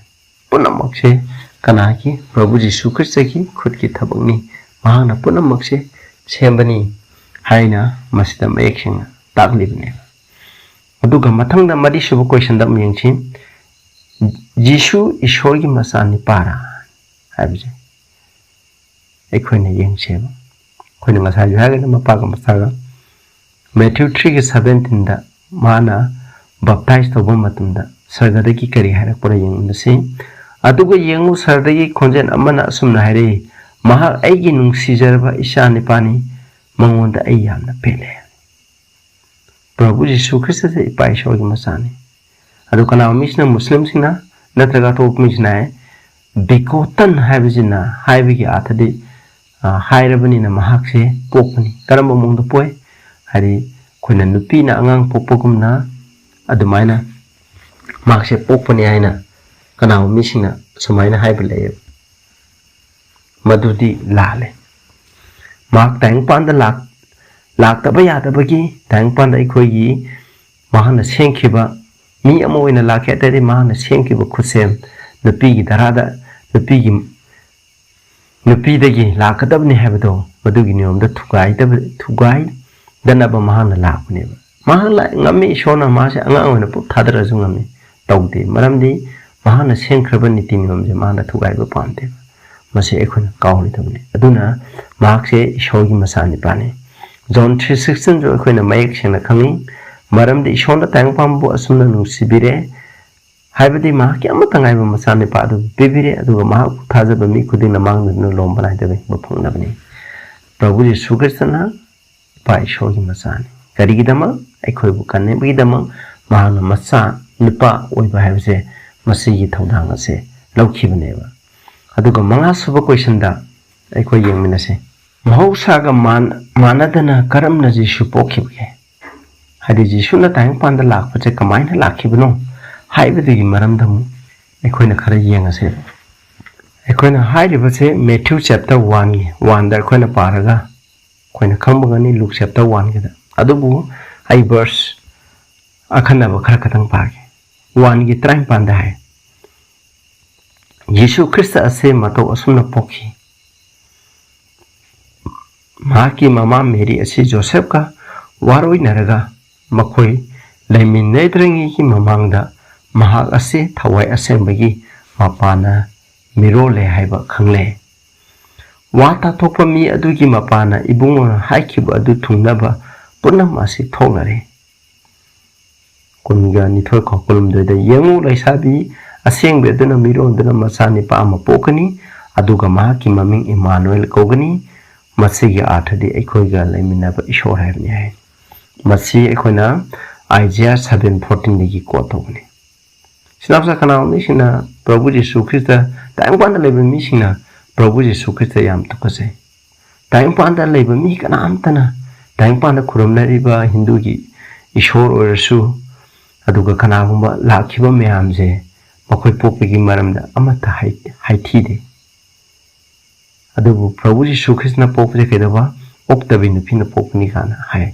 ꯄꯨꯝꯅꯃꯛꯁꯦ ꯀꯅꯥꯒꯤ? ꯄ꯭ꯔꯚꯨ ꯖꯤꯁꯨ ꯈ꯭ꯔꯤꯁꯇꯒꯤ ꯈꯨꯠꯀꯤ ꯊꯕꯛꯅꯤ꯫ ꯃꯍꯥꯛꯅ ꯄꯨꯝꯅꯃꯛꯁꯦ ꯁꯦꯝꯕꯅꯤ ꯍꯥꯏꯅ ꯃꯁꯤꯗ ꯃꯌꯦꯛ ꯁꯦꯡꯅ ꯇꯥꯛꯂꯤꯕꯅꯦꯕ꯫ ꯑꯗꯨꯒ ꯃꯊꯪꯗ ꯃꯔꯤꯁꯨꯕ ꯀꯣꯏꯁꯟꯗ ꯑꯃꯨꯛ ꯌꯦꯡꯁꯤ꯫ "ꯖꯤꯁꯨ ꯏꯁꯣꯔꯒꯤ ꯃꯆꯥ ꯅꯤꯄꯥꯔꯥ?" ꯍꯥꯏꯕꯁꯦ ꯑꯩꯈꯣꯏꯅ ꯌꯦꯡꯁꯦꯕ꯫ ꯑꯩꯈꯣꯏꯅ ꯉꯁꯥꯏꯁꯨ ꯍꯥꯏꯔꯒꯅ ꯃꯄꯥꯒ ꯃꯆꯥꯒ꯫ ꯃꯦꯊ꯭ꯌꯨ ꯊ꯭ꯔꯤꯒꯤ ꯁꯚꯦꯟꯇꯤꯟꯗ ꯃꯥꯅ ꯕꯞꯇꯥꯏꯁ ꯇꯧꯕ ꯃꯇꯝꯗ ꯁꯔꯒꯗꯒꯤ ꯀꯔꯤ ꯍꯥꯏꯔꯛꯄꯅꯣ ꯌꯦꯡꯃꯤꯟꯅꯁꯤ꯫ "ꯑꯗꯨꯒ ꯌꯦꯡꯉꯨ, ꯁꯔꯒꯗꯒꯤ ꯈꯣꯟꯖꯦꯜ ꯑꯃꯅ ꯑꯁꯨꯝꯅ ꯍꯥꯏꯔꯛꯏ, 'ꯃꯍꯥꯛ ꯑꯩꯒꯤ ꯅꯨꯡꯁꯤꯖꯔꯕ ꯏꯆꯥ ꯅꯤꯄꯥꯅꯤ, ꯃꯉꯣꯟꯗ ꯑꯩ ꯌꯥꯝꯅ ꯄꯦꯜꯂꯦ.'" ꯄ꯭ꯔꯚꯨ ꯖꯤꯁꯨ ꯈ꯭ꯔꯤꯁꯇꯁꯦ ꯏꯄꯥ ꯏꯁꯣꯔꯒꯤ ꯃꯆꯥꯅꯤ꯫ ꯑꯗꯨ ꯀꯅꯥꯒꯨꯝꯕ ꯃꯤꯁꯤꯅ, ꯃꯨꯁꯂꯤꯝꯁꯤꯡꯅ ꯅꯠꯇ꯭ꯔꯒ ꯑꯇꯣꯞꯄ ꯃꯤꯁꯤꯅ ꯍꯥꯏ, "ꯕꯤꯒꯣꯇꯟ" ꯍꯥꯏꯕꯁꯤꯅ ꯍꯥꯏꯕꯒꯤ ꯑꯥꯊꯗꯤ, ꯑ, ꯍꯥꯏꯔꯕꯅꯤꯅ ꯃꯍꯥꯛꯁꯦ ꯄꯣꯛꯄꯅꯤ꯫ ꯀꯔꯝꯕ ꯃꯑꯣꯡꯗ ꯄꯣꯛꯏ? ꯍꯥꯏꯗꯤ ꯑꯩꯈꯣꯏꯅ ꯅꯨꯄꯤꯅ ꯑꯉꯥꯡ ꯄꯣꯛꯄꯒꯨꯝꯅ ꯑꯗꯨꯃꯥꯏꯅ ꯃꯍꯥꯛꯁꯦ ꯄꯣꯛꯄꯅꯤ ꯍꯥꯏꯅ ꯀꯅꯥꯒꯨꯝꯕ ꯃꯤꯁꯤꯡꯅ ꯁꯨꯃꯥꯏꯅ ꯍꯥꯏꯕ ꯂꯩꯌꯦꯕ꯫ ꯃꯗꯨꯗꯤ ꯂꯥꯜꯂꯦ꯫ ꯃꯍꯥꯛ ꯇꯥꯏꯕꯪꯄꯥꯟꯗ ꯂꯥꯛ-, ꯂꯥꯛꯇꯕ ꯌꯥꯗꯕꯒꯤ, ꯇꯥꯏꯕꯪꯄꯥꯟꯗ ꯑꯩꯈꯣꯏꯒꯤ ꯃꯍꯥꯛꯅ ꯁꯦꯝꯈꯤꯕ ꯃꯤ ꯑꯃ ꯑꯣꯏꯅ ꯂꯥꯛꯀꯦ ꯍꯥꯏ ꯇꯥꯔꯗꯤ, ꯃꯍꯥꯛꯅ ꯁꯦꯝꯈꯤꯕ ꯈꯨꯠꯁꯦꯝ, ꯅꯨꯄꯤꯒꯤ ꯙꯔꯥꯗ, ꯅꯨꯄꯤꯒꯤ, ꯅꯨꯄꯤꯗꯒꯤ ꯂꯥꯛꯀꯗꯕꯅꯤ ꯍꯥꯏꯕꯗꯣ, ꯃꯗꯨꯒꯤ ꯅꯤꯌꯣꯝꯗ ꯊꯨꯒꯥꯏꯗꯕ, ꯊꯨꯒꯥꯏꯗꯅꯕ ꯃꯍꯥꯛꯅ ꯂꯥꯛꯄꯅꯦꯕ꯫ ꯃꯍꯥꯛ ꯂꯥꯛ-, ꯉꯝꯃꯤ, ꯏꯁꯣꯔꯅ ꯃꯥꯁꯦ ꯑꯉꯥꯡ ꯑꯣꯏꯅ ꯄꯨꯛ ꯊꯥꯗꯔꯁꯨ ꯉꯝꯃꯤ꯫ ꯇꯧꯗꯦ, ꯃꯔꯝꯗꯤ ꯃꯍꯥꯛꯅ ꯁꯦꯝꯈ꯭ꯔꯕ ꯅꯤꯇꯤ ꯅꯤꯌꯣꯝꯁꯦ ꯃꯍꯥꯛꯅ ꯊꯨꯒꯥꯏꯕ ꯄꯥꯝꯗꯦꯕ꯫ ꯃꯁꯤ ꯑꯩꯈꯣꯏꯅ ꯀꯥꯎꯔꯣꯏꯗꯕꯅꯤ꯫ ꯑꯗꯨꯅ ꯃꯍꯥꯛꯁꯦ ꯏꯁꯣꯔꯒꯤ ꯃꯆꯥꯅꯤꯄꯥꯅꯤ꯫ ꯖꯣꯟ ꯊ꯭ꯔꯤ ꯁꯤꯛꯁꯇꯤꯟꯁꯨ ꯑꯩꯈꯣꯏꯅ ꯃꯌꯦꯛ ꯁꯦꯡꯅ ꯈꯪꯉꯤ, "ꯃꯔꯝꯗꯤ ꯏꯁꯣꯔꯅ ꯇꯥꯏꯕꯪꯄꯥꯟꯕꯕꯨ ꯑꯁꯨꯝꯅ ꯅꯨꯡꯁꯤꯕꯤꯔꯦ ꯍꯥꯏꯕꯗꯤ ꯃꯍꯥꯛꯀꯤ ꯑꯃꯠꯇ ꯉꯥꯏꯕ ꯃꯆꯥꯅꯨꯄꯥ ꯑꯗꯨ ꯄꯤꯕꯤꯔꯦ, ꯑꯗꯨꯒ ꯃꯍꯥꯛꯄꯨ ꯊꯥꯖꯕ ꯃꯤ ꯈꯨꯗꯤꯡꯅ ꯃꯥꯡꯗꯅ ꯂꯣꯝꯕ ꯅꯥꯏꯗꯕ ꯍꯤꯡꯕ ꯐꯪꯅꯕꯅꯤ"꯫ ꯄ꯭ꯔꯚꯨ ꯌꯤꯁꯨ ꯈ꯭ꯔꯤꯁꯇꯅ ꯏꯄꯥ ꯏꯁꯣꯔꯒꯤ ꯃꯆꯥꯅꯤ꯫ ꯀꯔꯤꯒꯤꯗꯃꯛ? ꯑꯩꯈꯣꯏꯕꯨ ꯀꯟꯅꯕꯒꯤꯗꯃꯛ ꯃꯍꯥꯛꯅ ꯃꯆꯥ ꯅꯨꯄꯥ ꯑꯣꯏꯕ ꯍꯥꯏꯕꯁꯦ, ꯃꯁꯤꯒꯤ ꯊꯧꯗꯥꯡ ꯑꯁꯦ ꯂꯧꯈꯤꯕꯅꯦꯕ꯫ ꯑꯗꯨꯒ ꯃꯉꯥꯁꯨꯕ ꯀꯣꯏꯁꯟꯗ ꯑꯩꯈꯣꯏ ꯌꯦꯡꯃꯤꯟꯅꯁꯤ꯫ ꯃꯍꯧꯁꯥꯒ ꯃꯥꯟ-, ꯃꯥꯟꯅꯗꯅ ꯀꯔꯝꯅ ꯖꯤꯁꯨ ꯄꯣꯛꯈꯤꯕꯒꯦ? ꯍꯥꯏꯗꯤ, ꯖꯤꯁꯨꯅ ꯇꯥꯏꯕꯪꯄꯥꯟꯗ ꯂꯥꯛꯄꯁꯦ ꯀꯃꯥꯏꯅ ꯂꯥꯛꯈꯤꯕꯅꯣ ꯍꯥꯏꯕꯗꯨꯒꯤ ꯃꯔꯝꯗ ꯑꯃꯨꯛ ꯑꯩꯈꯣꯏꯅ ꯈꯔ ꯌꯦꯡꯉꯁꯦ꯫ ꯑꯩꯈꯣꯏꯅ ꯍꯥꯏꯔꯤꯕꯁꯦ Matthew chapter one ꯒꯤ, one ꯗ ꯑꯩꯈꯣꯏꯅ ꯄꯥꯔꯒ ꯑꯩꯈꯣꯏꯅ ꯈꯪꯕ ꯉꯝꯅꯤ, Luke chapter one ꯒꯤꯗ꯫ ꯑꯗꯨꯕꯨ ꯑꯩ verse ꯑꯈꯟꯅꯕ ꯈꯔ ꯈꯛꯇꯪ ꯄꯥꯒꯦ꯫ One ꯒꯤ ꯇꯔꯥꯅꯤꯄꯥꯟꯗ ꯍꯥꯏ, "ꯌꯤꯁꯨ ꯈ꯭ꯔꯤꯁꯇ ꯑꯁꯦ ꯃꯇꯧ ꯑꯁꯨꯝꯅ ꯄꯣꯛꯈꯤ꯫ ꯃꯍꯥꯛꯀꯤ ꯃꯃꯥ ꯃꯦꯔꯤ ꯑꯁꯤ ꯖꯣꯁꯦꯐꯀ ꯋꯥꯔꯣꯏꯅꯔꯒ ꯃꯈꯣꯏ ꯂꯩꯃꯤꯟꯅꯗ꯭ꯔꯤꯉꯩꯒꯤ ꯃꯃꯥꯡꯗ ꯃꯍꯥꯛ ꯑꯁꯤ ꯊꯋꯥꯏ ꯑꯁꯦꯡꯕꯒꯤ ꯃꯄꯥꯅ ꯃꯤꯔꯣꯜꯂꯦ ꯍꯥꯏꯕ ꯈꯪꯂꯦ꯫ ꯋꯥ ꯇꯥꯊꯣꯛꯄ ꯃꯤ ꯑꯗꯨꯒꯤ ꯃꯄꯥꯅ ꯏꯕꯨꯡꯉꯣꯅ ꯍꯥꯏꯈꯤꯕ ꯑꯗꯨ ꯊꯨꯡꯅꯕ ꯄꯨꯝꯅꯃꯛ ꯑꯁꯤ ꯊꯣꯛꯅꯔꯦ"꯫ ꯀꯨꯟꯒ ꯅꯤꯊꯣꯏ ꯀꯣ, ꯀꯨꯟꯍꯨꯝꯗꯣꯏꯗ, "ꯌꯦꯡꯉꯨ, ꯂꯩꯁꯥꯕꯤ ꯑꯁꯦꯡꯕꯤ ꯑꯗꯨꯅ ꯃꯤꯔꯣꯟꯗꯨꯅ ꯃꯆꯥ ꯅꯤꯄꯥ ꯑꯃ ꯄꯣꯛꯀꯅꯤ, ꯑꯗꯨꯒ ꯃꯍꯥꯛꯀꯤ ꯃꯃꯤꯡ ꯏꯃꯥꯅꯨꯑꯦꯜ ꯀꯧꯒꯅꯤ"꯫ ꯃꯁꯤꯒꯤ ꯑꯥꯔꯊꯗꯤ "ꯑꯩꯈꯣꯏꯒ ꯂꯩꯃꯤꯟꯅꯕ ꯏꯁꯣꯔ" ꯍꯥꯏꯕꯅꯤ ꯍꯥꯏ꯫ ꯃꯁꯤ ꯑꯩꯈꯣꯏꯅ Isaiah seven fourteen ꯗꯒꯤ quote ꯇꯧꯕꯅꯤ꯫ ꯁꯤꯅꯥꯞꯁꯥ ꯀꯅꯥꯒꯨꯝꯕ ꯃꯤꯁꯤꯡꯅ ꯄ꯭ꯔꯚꯨ ꯖꯤꯁꯨ ꯈ꯭ꯔꯤꯁꯇ, ꯇꯥꯏꯕꯪꯄꯥꯟꯗ ꯂꯩꯕ ꯃꯤꯁꯤꯡꯅ ꯄ꯭ꯔꯚꯨ ꯖꯤꯁꯨ ꯈ꯭ꯔꯤꯁꯇ ꯌꯥꯝ ꯇꯨꯀꯠꯆꯩ꯫ ꯇꯥꯏꯕꯪꯄꯥꯟꯗ ꯂꯩꯕ ꯃꯤ ꯀꯅꯥꯝꯇꯅ, ꯇꯥꯏꯕꯪꯄꯥꯟꯗ ꯈꯨꯔꯨꯝꯅꯔꯤꯕ ꯍꯤꯟꯗꯨꯒꯤ ꯏꯁꯣꯔ ꯑꯣꯏꯔꯁꯨ, ꯑꯗꯨꯒ ꯀꯅꯥꯒꯨꯝꯕ ꯂꯥꯛꯈꯤꯕ ꯃꯌꯥꯝꯁꯦ ꯃꯈꯣꯏ ꯄꯣꯛꯄꯒꯤ ꯃꯔꯝꯗ ꯑꯃꯠꯇ ꯍꯥꯏ-, ꯍꯥꯏꯊꯤꯗꯦ꯫ ꯑꯗꯨꯕꯨ ꯄ꯭ꯔꯚꯨ ꯖꯤꯁꯨ ꯈ꯭ꯔꯤꯁꯇꯅ ꯄꯣꯛꯄꯁꯦ ꯀꯩꯗꯧꯕ? ꯑꯣꯛꯇꯕꯤ ꯅꯨꯄꯤꯅ ꯄꯣꯛꯄꯅꯤ ꯀꯥꯏꯅ ꯍꯥꯏ꯫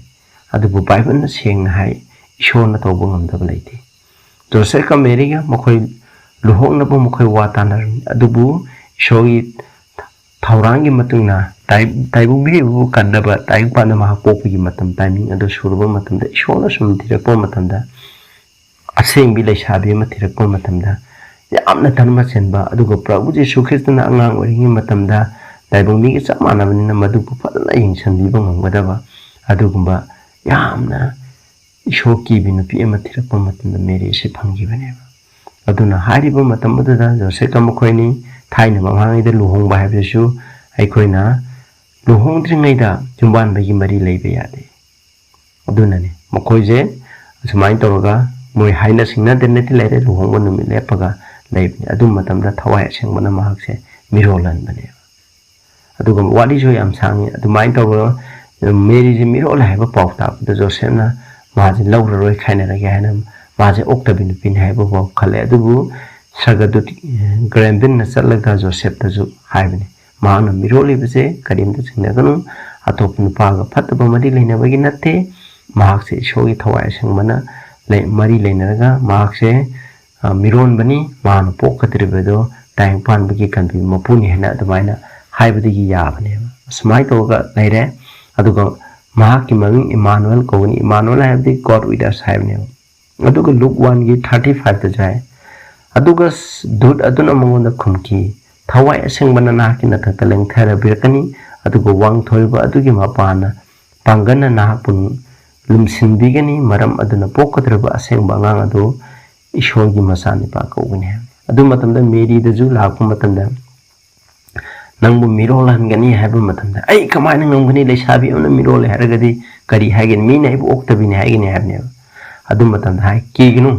ꯑꯗꯨꯕꯨ ꯕꯥꯏꯕꯜꯅ ꯁꯦꯡꯅ ꯍꯥꯏ, ꯏꯁꯣꯔꯅ ꯇꯧꯕ ꯉꯝꯗꯕ ꯂꯩꯇꯦ꯫ ꯖꯣꯁꯦꯐꯀ ꯃꯦꯔꯤꯒ ꯃꯈꯣꯏ ꯂꯨꯍꯣꯡꯅꯕ ꯃꯈꯣꯏ ꯋꯥ ꯇꯥꯅꯔꯝꯃꯤ, ꯑꯗꯨꯕꯨ ꯏꯁꯣꯔꯒꯤ ꯊꯧꯔꯥꯡꯒꯤ ꯃꯇꯨꯡ ꯏꯟꯅ ꯇꯥꯏ-, ꯇꯥꯏꯕꯪ ꯃꯤꯑꯣꯏꯕꯕꯨ ꯀꯟꯅꯕ ꯇꯥꯏꯕꯪ ꯄꯥꯟꯕ ꯃꯍꯥꯛ ꯄꯣꯛꯄꯒꯤ ꯃꯇꯝ, ꯇꯥꯏꯃꯤꯡ ꯑꯗꯨ ꯁꯨꯔꯕ ꯃꯇꯝꯗ, ꯏꯁꯣꯔꯅ ꯁꯨꯝ ꯊꯤꯔꯛꯄ ꯃꯇꯝꯗ, ꯑꯁꯦꯡꯕꯤ ꯂꯩꯁꯥꯕꯤ ꯑꯃ ꯊꯤꯔꯛꯄ ꯃꯇꯝꯗ, ꯌꯥꯝꯅ ꯙꯔꯃ ꯆꯦꯟꯕ, ꯑꯗꯨꯒ ꯄ꯭ꯔꯚꯨ ꯖꯤꯁꯨ ꯈ꯭ꯔꯤꯁꯇꯅ ꯑꯉꯥꯡ ꯑꯣꯏꯔꯤꯉꯩ ꯃꯇꯝꯗ ꯇꯥꯏꯕꯪ ꯃꯤꯒ ꯆꯞ ꯃꯥꯟꯅꯕꯅꯤꯅ ꯃꯗꯨꯕꯨ ꯐꯖꯅ ꯌꯦꯡꯁꯤꯟꯕꯤꯕ ꯉꯝꯒꯗꯕ ꯑꯗꯨꯒꯨꯝꯕ ꯌꯥꯝꯅ ꯏꯁꯣꯔ ꯀꯤꯕꯤ ꯅꯨꯄꯤ ꯑꯃ ꯊꯤꯔꯛꯄ ꯃꯇꯝꯗ ꯃꯦꯔꯤ ꯑꯁꯤ ꯐꯪꯈꯤꯕꯅꯦꯕ꯫ ꯑꯗꯨꯅ ꯍꯥꯏꯔꯤꯕ ꯃꯇꯝ ꯑꯗꯨꯗ ꯖꯣꯁꯦꯐꯀ ꯃꯈꯣꯏꯅꯤ ꯊꯥꯏꯅ ꯃꯃꯥꯡꯉꯩꯗ ꯂꯨꯍꯣꯡꯕ ꯍꯥꯏꯕꯁꯤꯁꯨ ꯑꯩꯈꯣꯏꯅ ꯂꯨꯍꯣꯡꯗ꯭ꯔꯤꯉꯩꯗ ꯌꯨꯝꯕꯥꯟꯕꯒꯤ ꯃꯔꯤ ꯂꯩꯕ ꯌꯥꯗꯦ꯫ ꯑꯗꯨꯅꯅꯤ ꯃꯈꯣꯏꯁꯦ ꯑꯁꯨꯃꯥꯏꯅ ꯇꯧꯔꯒ ꯃꯣꯏ ꯍꯥꯏꯅ ꯁꯤꯡꯅꯗꯅꯗꯤ ꯂꯩꯔꯦ, ꯂꯨꯍꯣꯡꯕ ꯅꯨꯃꯤꯠ ꯂꯦꯞꯄꯒ ꯂꯩꯕꯅꯤ꯫ ꯑꯗꯨ ꯃꯇꯝꯗ ꯊꯋꯥꯏ ꯑꯁꯦꯡꯕꯅ ꯃꯍꯥꯛꯁꯦ ꯃꯤꯔꯣꯜꯍꯟꯕꯅꯦꯕ꯫ ꯑꯗꯨꯒ ꯋꯥꯔꯤꯁꯨ ꯌꯥꯝ ꯁꯥꯡꯉꯤ꯫ ꯑꯗꯨꯃꯥꯏꯅ ꯇꯧꯔꯒ ꯃꯦꯔꯤꯁꯦ ꯃꯤꯔꯣꯜꯂꯦ ꯍꯥꯏꯕ ꯄꯥꯎ ꯇꯥꯕꯗ ꯖꯣꯁꯦꯐꯅ ꯃꯥꯁꯦ ꯂꯧꯔꯔꯣꯏ, ꯈꯥꯏꯅꯔꯒꯦ ꯍꯥꯏꯅ ꯃꯥꯁꯦ ꯑꯣꯛꯇꯕꯤ ꯅꯨꯄꯤꯅꯤ ꯍꯥꯏꯕ ꯐꯥꯎ ꯈꯜꯂꯦ꯫ ꯑꯗꯨꯕꯨ ꯁꯔꯒꯗꯨꯠ ꯒ꯭ꯔꯦꯝꯕꯤꯟꯅ ꯆꯠꯂꯒ ꯖꯣꯁꯦꯐꯇꯁꯨ ꯍꯥꯏꯕꯅꯤ, ꯃꯍꯥꯛꯅ ꯃꯤꯔꯣꯜꯂꯤꯕꯁꯦ ꯀꯔꯤꯝꯇ ꯆꯤꯡꯅꯒꯅꯨ, ꯑꯇꯣꯞꯄ ꯅꯨꯄꯥꯒ ꯐꯠꯇꯕ ꯃꯔꯤ ꯂꯩꯅꯕꯒꯤ ꯅꯠꯇꯦ, ꯃꯍꯥꯛꯁꯦ ꯏꯁꯣꯔꯒꯤ ꯊꯋꯥꯏ ꯑꯁꯦꯡꯕꯅ ꯂꯩ-, ꯃꯔꯤ ꯂꯩꯅꯔꯒ ꯃꯍꯥꯛꯁꯦ, ꯑ, ꯃꯤꯔꯣꯟꯕꯅꯤ, ꯃꯍꯥꯛꯅ ꯄꯣꯛꯀꯗꯧꯔꯤꯕꯗꯣ ꯇꯥꯏꯕꯪ ꯄꯥꯟꯕꯒꯤ ꯀꯟꯕꯤꯕ ꯃꯄꯨꯅꯤ ꯍꯥꯏꯅ ꯑꯗꯨꯃꯥꯏꯅ ꯍꯥꯏꯕꯗꯒꯤ ꯌꯥꯕꯅꯦꯕ꯫ ꯑꯁꯨꯃꯥꯏꯅ ꯇꯧꯔꯒ ꯂꯩꯔꯦ꯫ ꯑꯗꯨꯒ ꯃꯍꯥꯛꯀꯤ ꯃꯃꯤꯡ ꯏꯃꯥꯅꯨꯑꯦꯜ ꯀꯧꯒꯅꯤ꯫ ꯏꯃꯥꯅꯨꯑꯦꯜ ꯍꯥꯏꯕꯗꯤ God with us ꯍꯥꯏꯕꯅꯦꯕ꯫ ꯑꯗꯨꯒ ꯂꯨꯛ ꯋꯥꯟꯒꯤ ꯊꯥꯔꯇꯤ ꯐꯥꯏꯚꯇꯁꯨ ꯍꯥꯏ, "ꯑꯗꯨꯒ ꯗꯨꯠ ꯑꯗꯨꯅ ꯃꯉꯣꯟꯗ ꯈꯨꯝꯈꯤ, ꯊꯋꯥꯏ ꯑꯁꯦꯡꯕꯅ ꯅꯍꯥꯛꯀꯤ ꯅꯊꯛꯇ ꯂꯦꯡꯊꯔꯕꯤꯔꯛꯀꯅꯤ, ꯑꯗꯨꯒ ꯋꯥꯡꯊꯣꯏꯕ ꯑꯗꯨꯒꯤ ꯃꯄꯥꯅ ꯄꯥꯡꯒꯜꯅ ꯅꯍꯥꯛꯄꯨ ꯂꯨꯝꯁꯤꯟꯕꯤꯒꯅꯤ, ꯃꯔꯝ ꯑꯗꯨꯅ ꯄꯣꯛꯀꯗꯧꯔꯤꯕ ꯑꯁꯦꯡꯕ ꯑꯉꯥꯡ ꯑꯗꯨ ꯏꯁꯣꯔꯒꯤ ꯃꯆꯥꯅꯨꯄꯥ ꯀꯧꯒꯅꯤ" ꯍꯥꯏꯕꯅꯤ꯫ ꯑꯗꯨ ꯃꯇꯝꯗ ꯃꯦꯔꯤꯗꯁꯨ ꯂꯥꯛꯄ ꯃꯇꯝꯗ, "ꯅꯪꯕꯨ ꯃꯤꯔꯣꯜꯍꯟꯒꯅꯤ" ꯍꯥꯏꯕ ꯃꯇꯝꯗ, "ꯑꯩ ꯀꯃꯥꯏꯅ ꯉꯝꯒꯅꯤ? ꯂꯩꯁꯥꯕꯤ ꯑꯃꯅ ꯃꯤꯔꯣꯜꯂꯦ ꯍꯥꯏꯔꯒꯗꯤ ꯀꯔꯤ ꯍꯥꯏꯒꯅꯤ? ꯃꯤꯅ ꯑꯩꯕꯨ ꯑꯣꯛꯇꯕꯤꯅꯤ ꯍꯥꯏꯒꯅꯤ" ꯍꯥꯏꯕꯅꯦꯕ꯫ ꯑꯗꯨ ꯃꯇꯝꯗ ꯍꯥꯏ, "ꯀꯤꯒꯅꯨ,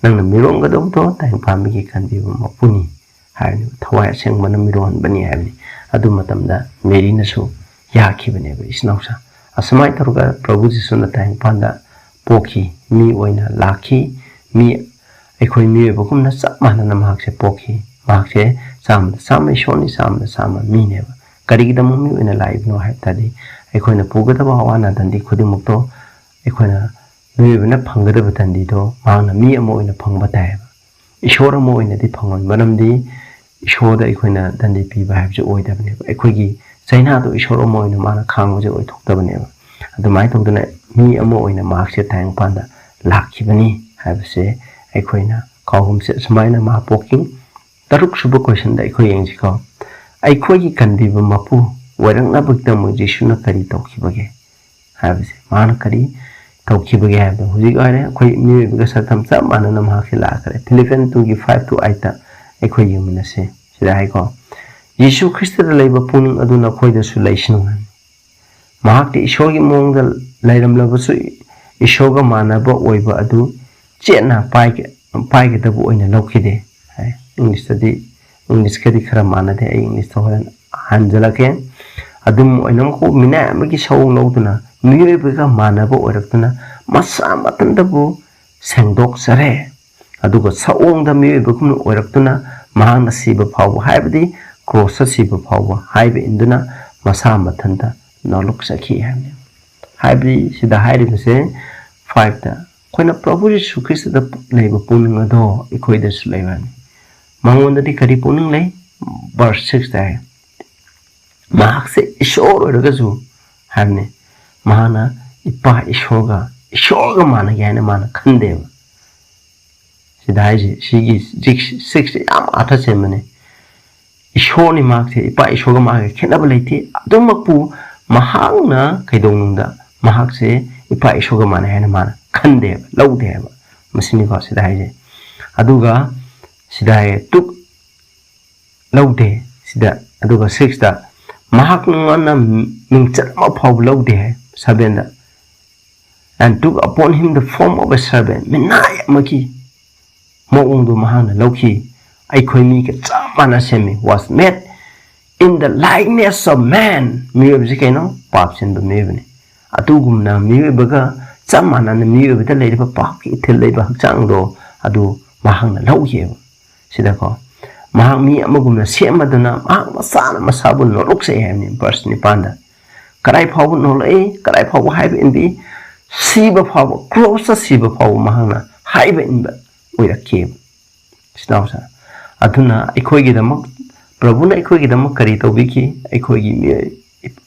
ꯅꯪꯅ ꯃꯤꯔꯣꯟꯒꯗꯧꯕꯗꯣ ꯇꯥꯏꯕꯪ ꯄꯥꯟꯕꯒꯤ ꯀꯟꯕꯤꯕ ꯃꯄꯨꯅꯤ" ꯍꯥꯏꯕꯅꯦꯕ꯫ "ꯊꯋꯥꯏ ꯑꯁꯦꯡꯕꯅ ꯃꯤꯔꯣꯜꯍꯟꯕꯅꯤ" ꯍꯥꯏꯕꯅꯤ꯫ ꯑꯗꯨ ꯃꯇꯝꯗ ꯃꯦꯔꯤꯅꯁꯨ ꯌꯥꯈꯤꯕꯅꯦꯕ, ꯏꯆꯤꯟ ꯏꯅꯥꯎꯁꯥ꯫ ꯑꯁꯨꯃꯥꯏꯅ ꯇꯧꯔꯒ ꯄ꯭ꯔꯚꯨ ꯖꯤꯁꯨꯅ ꯇꯥꯏꯕꯪꯄꯥꯟꯗ ꯄꯣꯛꯈꯤ, ꯃꯤ ꯑꯣꯏꯅ ꯂꯥꯛꯈꯤ, ꯃꯤ, ꯑꯩꯈꯣꯏ ꯃꯤꯑꯣꯏꯕꯒꯨꯝꯅ ꯆꯞ ꯃꯥꯟꯅꯅ ꯃꯍꯥꯛꯁꯦ ꯄꯣꯛꯈꯤ꯫ ꯃꯍꯥꯛꯁꯦ ꯆꯥꯝꯃꯗ ꯆꯥꯝꯃ ꯏꯁꯣꯔꯅꯤ, ꯆꯥꯝꯃꯗ ꯆꯥꯝꯃ ꯃꯤꯅꯦꯕ꯫ ꯀꯔꯤꯒꯤꯗꯃꯛ ꯃꯤ ꯑꯣꯏꯅ ꯂꯥꯛꯏꯕꯅꯣ ꯍꯥꯏꯕ ꯇꯥꯔꯗꯤ, ꯑꯩꯈꯣꯏꯅ ꯄꯨꯒꯗꯕ ꯑꯋꯥ ꯑꯅꯥ ꯗꯟꯗꯤ ꯈꯨꯗꯤꯡꯃꯛꯇꯣ ꯑꯩꯈꯣꯏꯅ ꯃꯤꯑꯣꯏꯕꯅ ꯐꯪꯒꯗꯕ ꯗꯟꯗꯤꯗꯣ ꯃꯍꯥꯛꯅ ꯃꯤ ꯑꯃ ꯑꯣꯏꯅ ꯐꯪꯕ ꯇꯥꯏꯌꯦꯕ꯫ ꯏꯁꯣꯔ ꯑꯃ ꯑꯣꯏꯅꯗꯤ ꯐꯪꯉꯣꯏ, ꯃꯔꯝꯗꯤ ꯏꯁꯣꯔꯗ ꯑꯩꯈꯣꯏꯅ ꯗꯟꯗꯤ ꯄꯤꯕ ꯍꯥꯏꯕꯁꯦ ꯑꯣꯏꯗꯕꯅꯦꯕ꯫ ꯑꯩꯈꯣꯏꯒꯤ ꯆꯩꯅꯥꯗꯣ ꯏꯁꯣꯔ ꯑꯃ ꯑꯣꯏꯅ ꯃꯥꯅ ꯈꯥꯡꯕꯁꯦ ꯑꯣꯏꯊꯣꯛꯇꯕꯅꯦꯕ꯫ ꯑꯗꯨꯃꯥꯏꯅ ꯇꯧꯗꯅ ꯃꯤ ꯑꯃ ꯑꯣꯏꯅ ꯃꯍꯥꯛꯁꯦ ꯇꯥꯏꯕꯪꯄꯥꯟꯗ ꯂꯥꯛꯈꯤꯕꯅꯤ ꯍꯥꯏꯕꯁꯦ ꯑꯩꯈꯣꯏꯅ ꯀꯥꯎꯒꯨꯝꯁꯦ꯫ ꯑꯁꯨꯃꯥꯏꯅ ꯃꯍꯥꯛ ꯄꯣꯛꯈꯤ꯫ ꯇꯔꯨꯛ ꯁꯨꯕ ꯀꯣꯏꯁꯟꯗ ꯑꯩꯈꯣꯏ ꯌꯦꯡꯁꯤꯀꯣ꯫ ꯑꯩꯈꯣꯏꯒꯤ ꯀꯟꯕꯤꯕ ꯃꯄꯨ ꯑꯣꯏꯔꯛꯅꯕꯒꯤꯗꯃꯛ ꯖꯤꯁꯨꯅ ꯀꯔꯤ ꯇꯧꯈꯤꯕꯒꯦ ꯍꯥꯏꯕꯁꯦ, ꯃꯥꯅ ꯀꯔꯤ ꯇꯧꯈꯤꯕꯒꯦ ꯍꯥꯏꯕꯗꯣ ꯍꯧꯖꯤꯛ ꯍꯥꯏꯔꯦ꯫ ꯑꯩꯈꯣꯏ ꯃꯤꯑꯣꯏꯕꯒ ꯁꯛꯇꯝ ꯆꯞ ꯃꯥꯟꯅꯅ ꯃꯍꯥꯛꯁꯦ ꯂꯥꯛꯈ꯭ꯔꯦ꯫ ꯐꯤꯂꯤꯄꯤꯌꯟ ꯇꯨꯒꯤ ꯐꯥꯏꯚ ꯇꯨ ꯑꯩꯠꯇ ꯑꯩꯈꯣꯏ ꯌꯦꯡꯃꯤꯟꯅꯁꯦ꯫ ꯁꯤꯗ ꯍꯥꯏꯀꯣ, "ꯌꯤꯁꯨ ꯈ꯭ꯔꯤꯁꯇꯗ ꯂꯩꯕ ꯄꯨꯛꯅꯤꯡ ꯑꯗꯨ ꯅꯈꯣꯏꯗꯁꯨ ꯂꯩꯁꯅꯨ" ꯍꯥꯏ꯫ ꯃꯍꯥꯛꯇꯤ ꯏꯁꯣꯔꯒꯤ ꯃꯑꯣꯡꯗ ꯂꯩꯔꯝꯂꯕꯁꯨ ꯏꯁꯣꯔꯒ ꯃꯥꯟꯅꯕ ꯑꯣꯏꯕ ꯑꯗꯨ ꯆꯦꯠꯅ ꯄꯥꯏꯒ-, ꯄꯥꯏꯒꯗꯕ ꯑꯣꯏꯅ ꯂꯧꯈꯤꯗꯦ ꯍꯥꯏ꯫ ꯏꯪꯂꯤꯁꯇꯗꯤ, ꯏꯪꯂꯤꯁꯀꯗꯤ ꯈꯔ ꯃꯥꯟꯅꯗꯦ, ꯑꯩ ꯏꯪꯂꯤꯁꯇ ꯍꯣꯔꯦꯟ ꯍꯟꯖꯤꯜꯂꯛꯀꯦ꯫ ꯑꯗꯨꯝ ꯑꯣꯏꯅꯃꯛ ꯃꯤꯅꯥꯏ ꯑꯃꯒꯤ ꯁꯑꯣꯡ ꯂꯧꯗꯨꯅ ꯃꯤꯑꯣꯏꯕꯒ ꯃꯥꯟꯅꯕ ꯑꯣꯏꯔꯛꯇꯨꯅ ꯃꯁꯥ ꯃꯊꯟꯇꯕꯨ ꯁꯦꯡꯗꯣꯛꯆꯔꯦ꯫ ꯑꯗꯨꯒ ꯁꯑꯣꯡꯗ ꯃꯤꯑꯣꯏꯕꯒꯨꯝꯅ ꯑꯣꯏꯔꯛꯇꯨꯅ ꯃꯍꯥꯛꯅ ꯁꯤꯕ ꯐꯥꯎꯕ, ꯍꯥꯏꯕꯗꯤ ꯀ꯭ꯔꯣꯁꯇ ꯁꯤꯕ ꯐꯥꯎꯕ ꯍꯥꯏꯕ ꯏꯟꯗꯨꯅ ꯃꯁꯥ ꯃꯊꯟꯇ ꯅꯣꯂꯨꯛꯆꯈꯤ ꯍꯥꯏꯕꯅꯤ꯫ ꯍꯥꯏꯕꯗꯤ ꯁꯤꯗ ꯍꯥꯏꯔꯤꯕꯁꯦ ꯐꯥꯏꯚꯇ ꯑꯩꯈꯣꯏꯅ ꯄ꯭ꯔꯚꯨ ꯌꯤꯁꯨ ꯈ꯭ꯔꯤꯁꯇꯗ ꯂꯩꯕ ꯄꯨꯛꯅꯤꯡ ꯑꯗꯣ ꯑꯩꯈꯣꯏꯗꯁꯨ ꯂꯩꯕꯅꯤ꯫ ꯃꯉꯣꯟꯗꯗꯤ ꯀꯔꯤ ꯄꯨꯛꯅꯤꯡ ꯂꯩ? ꯚꯔꯁ ꯁꯤꯛꯁꯇ ꯍꯥꯏ, ꯃꯍꯥꯛꯁꯦ ꯏꯁꯣꯔ ꯑꯣꯏꯔꯒꯁꯨ ꯍꯥꯏꯕꯅꯤ, ꯃꯍꯥꯛꯅ ꯏꯄꯥ ꯏꯁꯣꯔꯒ, ꯏꯁꯣꯔꯒ ꯃꯥꯟꯅꯒꯦ ꯍꯥꯏꯅ ꯃꯥꯅ ꯈꯟꯗꯦꯕ꯫ ꯁꯤꯗ ꯍꯥꯏꯁꯦ, ꯁꯤꯒꯤ ꯁꯤꯛꯁ, ꯁꯤꯛꯁꯁꯦ ꯌꯥꯝ ꯑꯥꯔꯊ ꯆꯦꯟꯕꯅꯦ꯫ ꯏꯁꯣꯔꯅꯤ ꯃꯍꯥꯛꯁꯦ, ꯏꯄꯥ ꯏꯁꯣꯔꯒ ꯃꯥꯒ ꯈꯦꯠꯅꯕ ꯂꯩꯇꯦ꯫ ꯑꯗꯨꯃꯛꯄꯨ ꯃꯍꯥꯛꯅ ꯀꯩꯗꯧꯅꯨꯡꯗ ꯃꯍꯥꯛꯁꯦ ꯏꯄꯥ ꯏꯁꯣꯔꯒ ꯃꯥꯟꯅꯩ ꯍꯥꯏꯅ ꯃꯥꯅ ꯈꯟꯗꯦꯕ, ꯂꯧꯗꯦ ꯍꯥꯏꯕ꯫ ꯃꯁꯤꯅꯤꯀꯣ ꯁꯤꯗ ꯍꯥꯏꯁꯦ꯫ ꯑꯗꯨꯒ ꯁꯤꯗ ꯍꯥꯏꯌꯦ, ꯇꯨꯛ ꯂꯧꯗꯦ ꯁꯤꯗ꯫ ꯑꯗꯨꯒ ꯁꯤꯛꯁꯇ, "ꯃꯍꯥꯛꯅ ꯃꯤꯡꯆꯠ ꯑꯃ ꯐꯥꯎꯕ ꯂꯧꯗꯦ" ꯍꯥꯏ꯫ ꯁꯚꯦꯟꯗ, "And took upon him the form of a servant", ꯃꯤꯅꯥꯏ ꯑꯃꯒꯤ ꯃꯑꯣꯡꯗꯣ ꯃꯍꯥꯛꯅ ꯂꯧꯈꯤ꯫ ꯑꯩꯈꯣꯏ ꯃꯤꯒ ꯆꯞ ꯃꯥꯟꯅ ꯁꯦꯝꯃꯤ꯫ "Was made in the likeness of man", ꯃꯤꯑꯣꯏꯕꯁꯤ ꯀꯩꯅꯣ? ꯄꯥꯞ ꯆꯦꯟꯕ ꯃꯤꯑꯣꯏꯕꯅꯤ꯫ ꯑꯗꯨꯒꯨꯝꯅ ꯃꯤꯑꯣꯏꯕꯒ ꯆꯞ ꯃꯥꯟꯅꯅ ꯃꯤꯑꯣꯏꯕꯗ ꯂꯩꯔꯤꯕ ꯄꯥꯞꯀꯤ ꯏꯊꯤꯜ ꯂꯩꯕ ꯍꯛꯆꯥꯡꯗꯣ ꯑꯗꯨ ꯃꯍꯥꯛꯅ ꯂꯧꯈꯤꯑꯕ꯫ ꯁꯤꯗꯀꯣ, ꯃꯍꯥꯛ ꯃꯤ ꯑꯃꯒꯨꯝꯅ ꯁꯦꯝꯃꯗꯨꯅ ꯃꯍꯥꯛ ꯃꯁꯥꯅ ꯃꯁꯥꯕꯨ ꯅꯣꯂꯣꯛꯆꯩ ꯍꯥꯏꯕꯅꯤ꯫ ꯚꯔꯁ ꯅꯤꯄꯥꯟꯗ ꯀꯗꯥꯏ ꯐꯥꯎꯕ ꯅꯣꯂꯛꯏ, ꯀꯗꯥꯏ ꯐꯥꯎꯕ ꯍꯥꯏꯕ ꯏꯟꯕꯤ, ꯁꯤꯕ ꯐꯥꯎꯕ, ꯀ꯭ꯔꯣꯁꯇ ꯁꯤꯕ ꯐꯥꯎꯕ ꯃꯍꯥꯛꯅ ꯍꯥꯏꯕ ꯏꯟꯕ ꯑꯣꯏꯔꯛꯈꯤꯕ꯫ ꯏꯆꯤꯟ ꯏꯅꯥꯎꯁꯦ, ꯑꯗꯨꯅ ꯑꯩꯈꯣꯏꯒꯤꯗꯃꯛ, ꯄ꯭ꯔꯚꯨꯅ ꯑꯩꯈꯣꯏꯒꯤꯗꯃꯛ ꯀꯔꯤ ꯇꯧꯕꯤꯈꯤ? ꯑꯩꯈꯣꯏꯒꯤ ꯃꯤꯑꯣꯏ,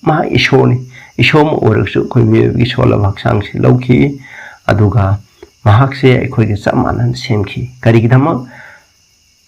ꯃꯍꯥꯛ ꯏꯁꯣꯔꯅꯤ꯫ ꯏꯁꯣꯔ ꯑꯃ ꯑꯣꯏꯔꯒꯁꯨ ꯑꯩꯈꯣꯏ ꯃꯤꯑꯣꯏꯕꯒꯤ ꯁꯣꯜꯂꯕ ꯍꯛꯆꯥꯡꯁꯤ ꯂꯧꯈꯤ, ꯑꯗꯨꯒ ꯃꯍꯥꯛꯁꯦ ꯑꯩꯈꯣꯏꯒ ꯆꯞ ꯃꯥꯟꯅꯅ ꯁꯦꯝꯈꯤ꯫ ꯀꯔꯤꯒꯤꯗꯃꯛ?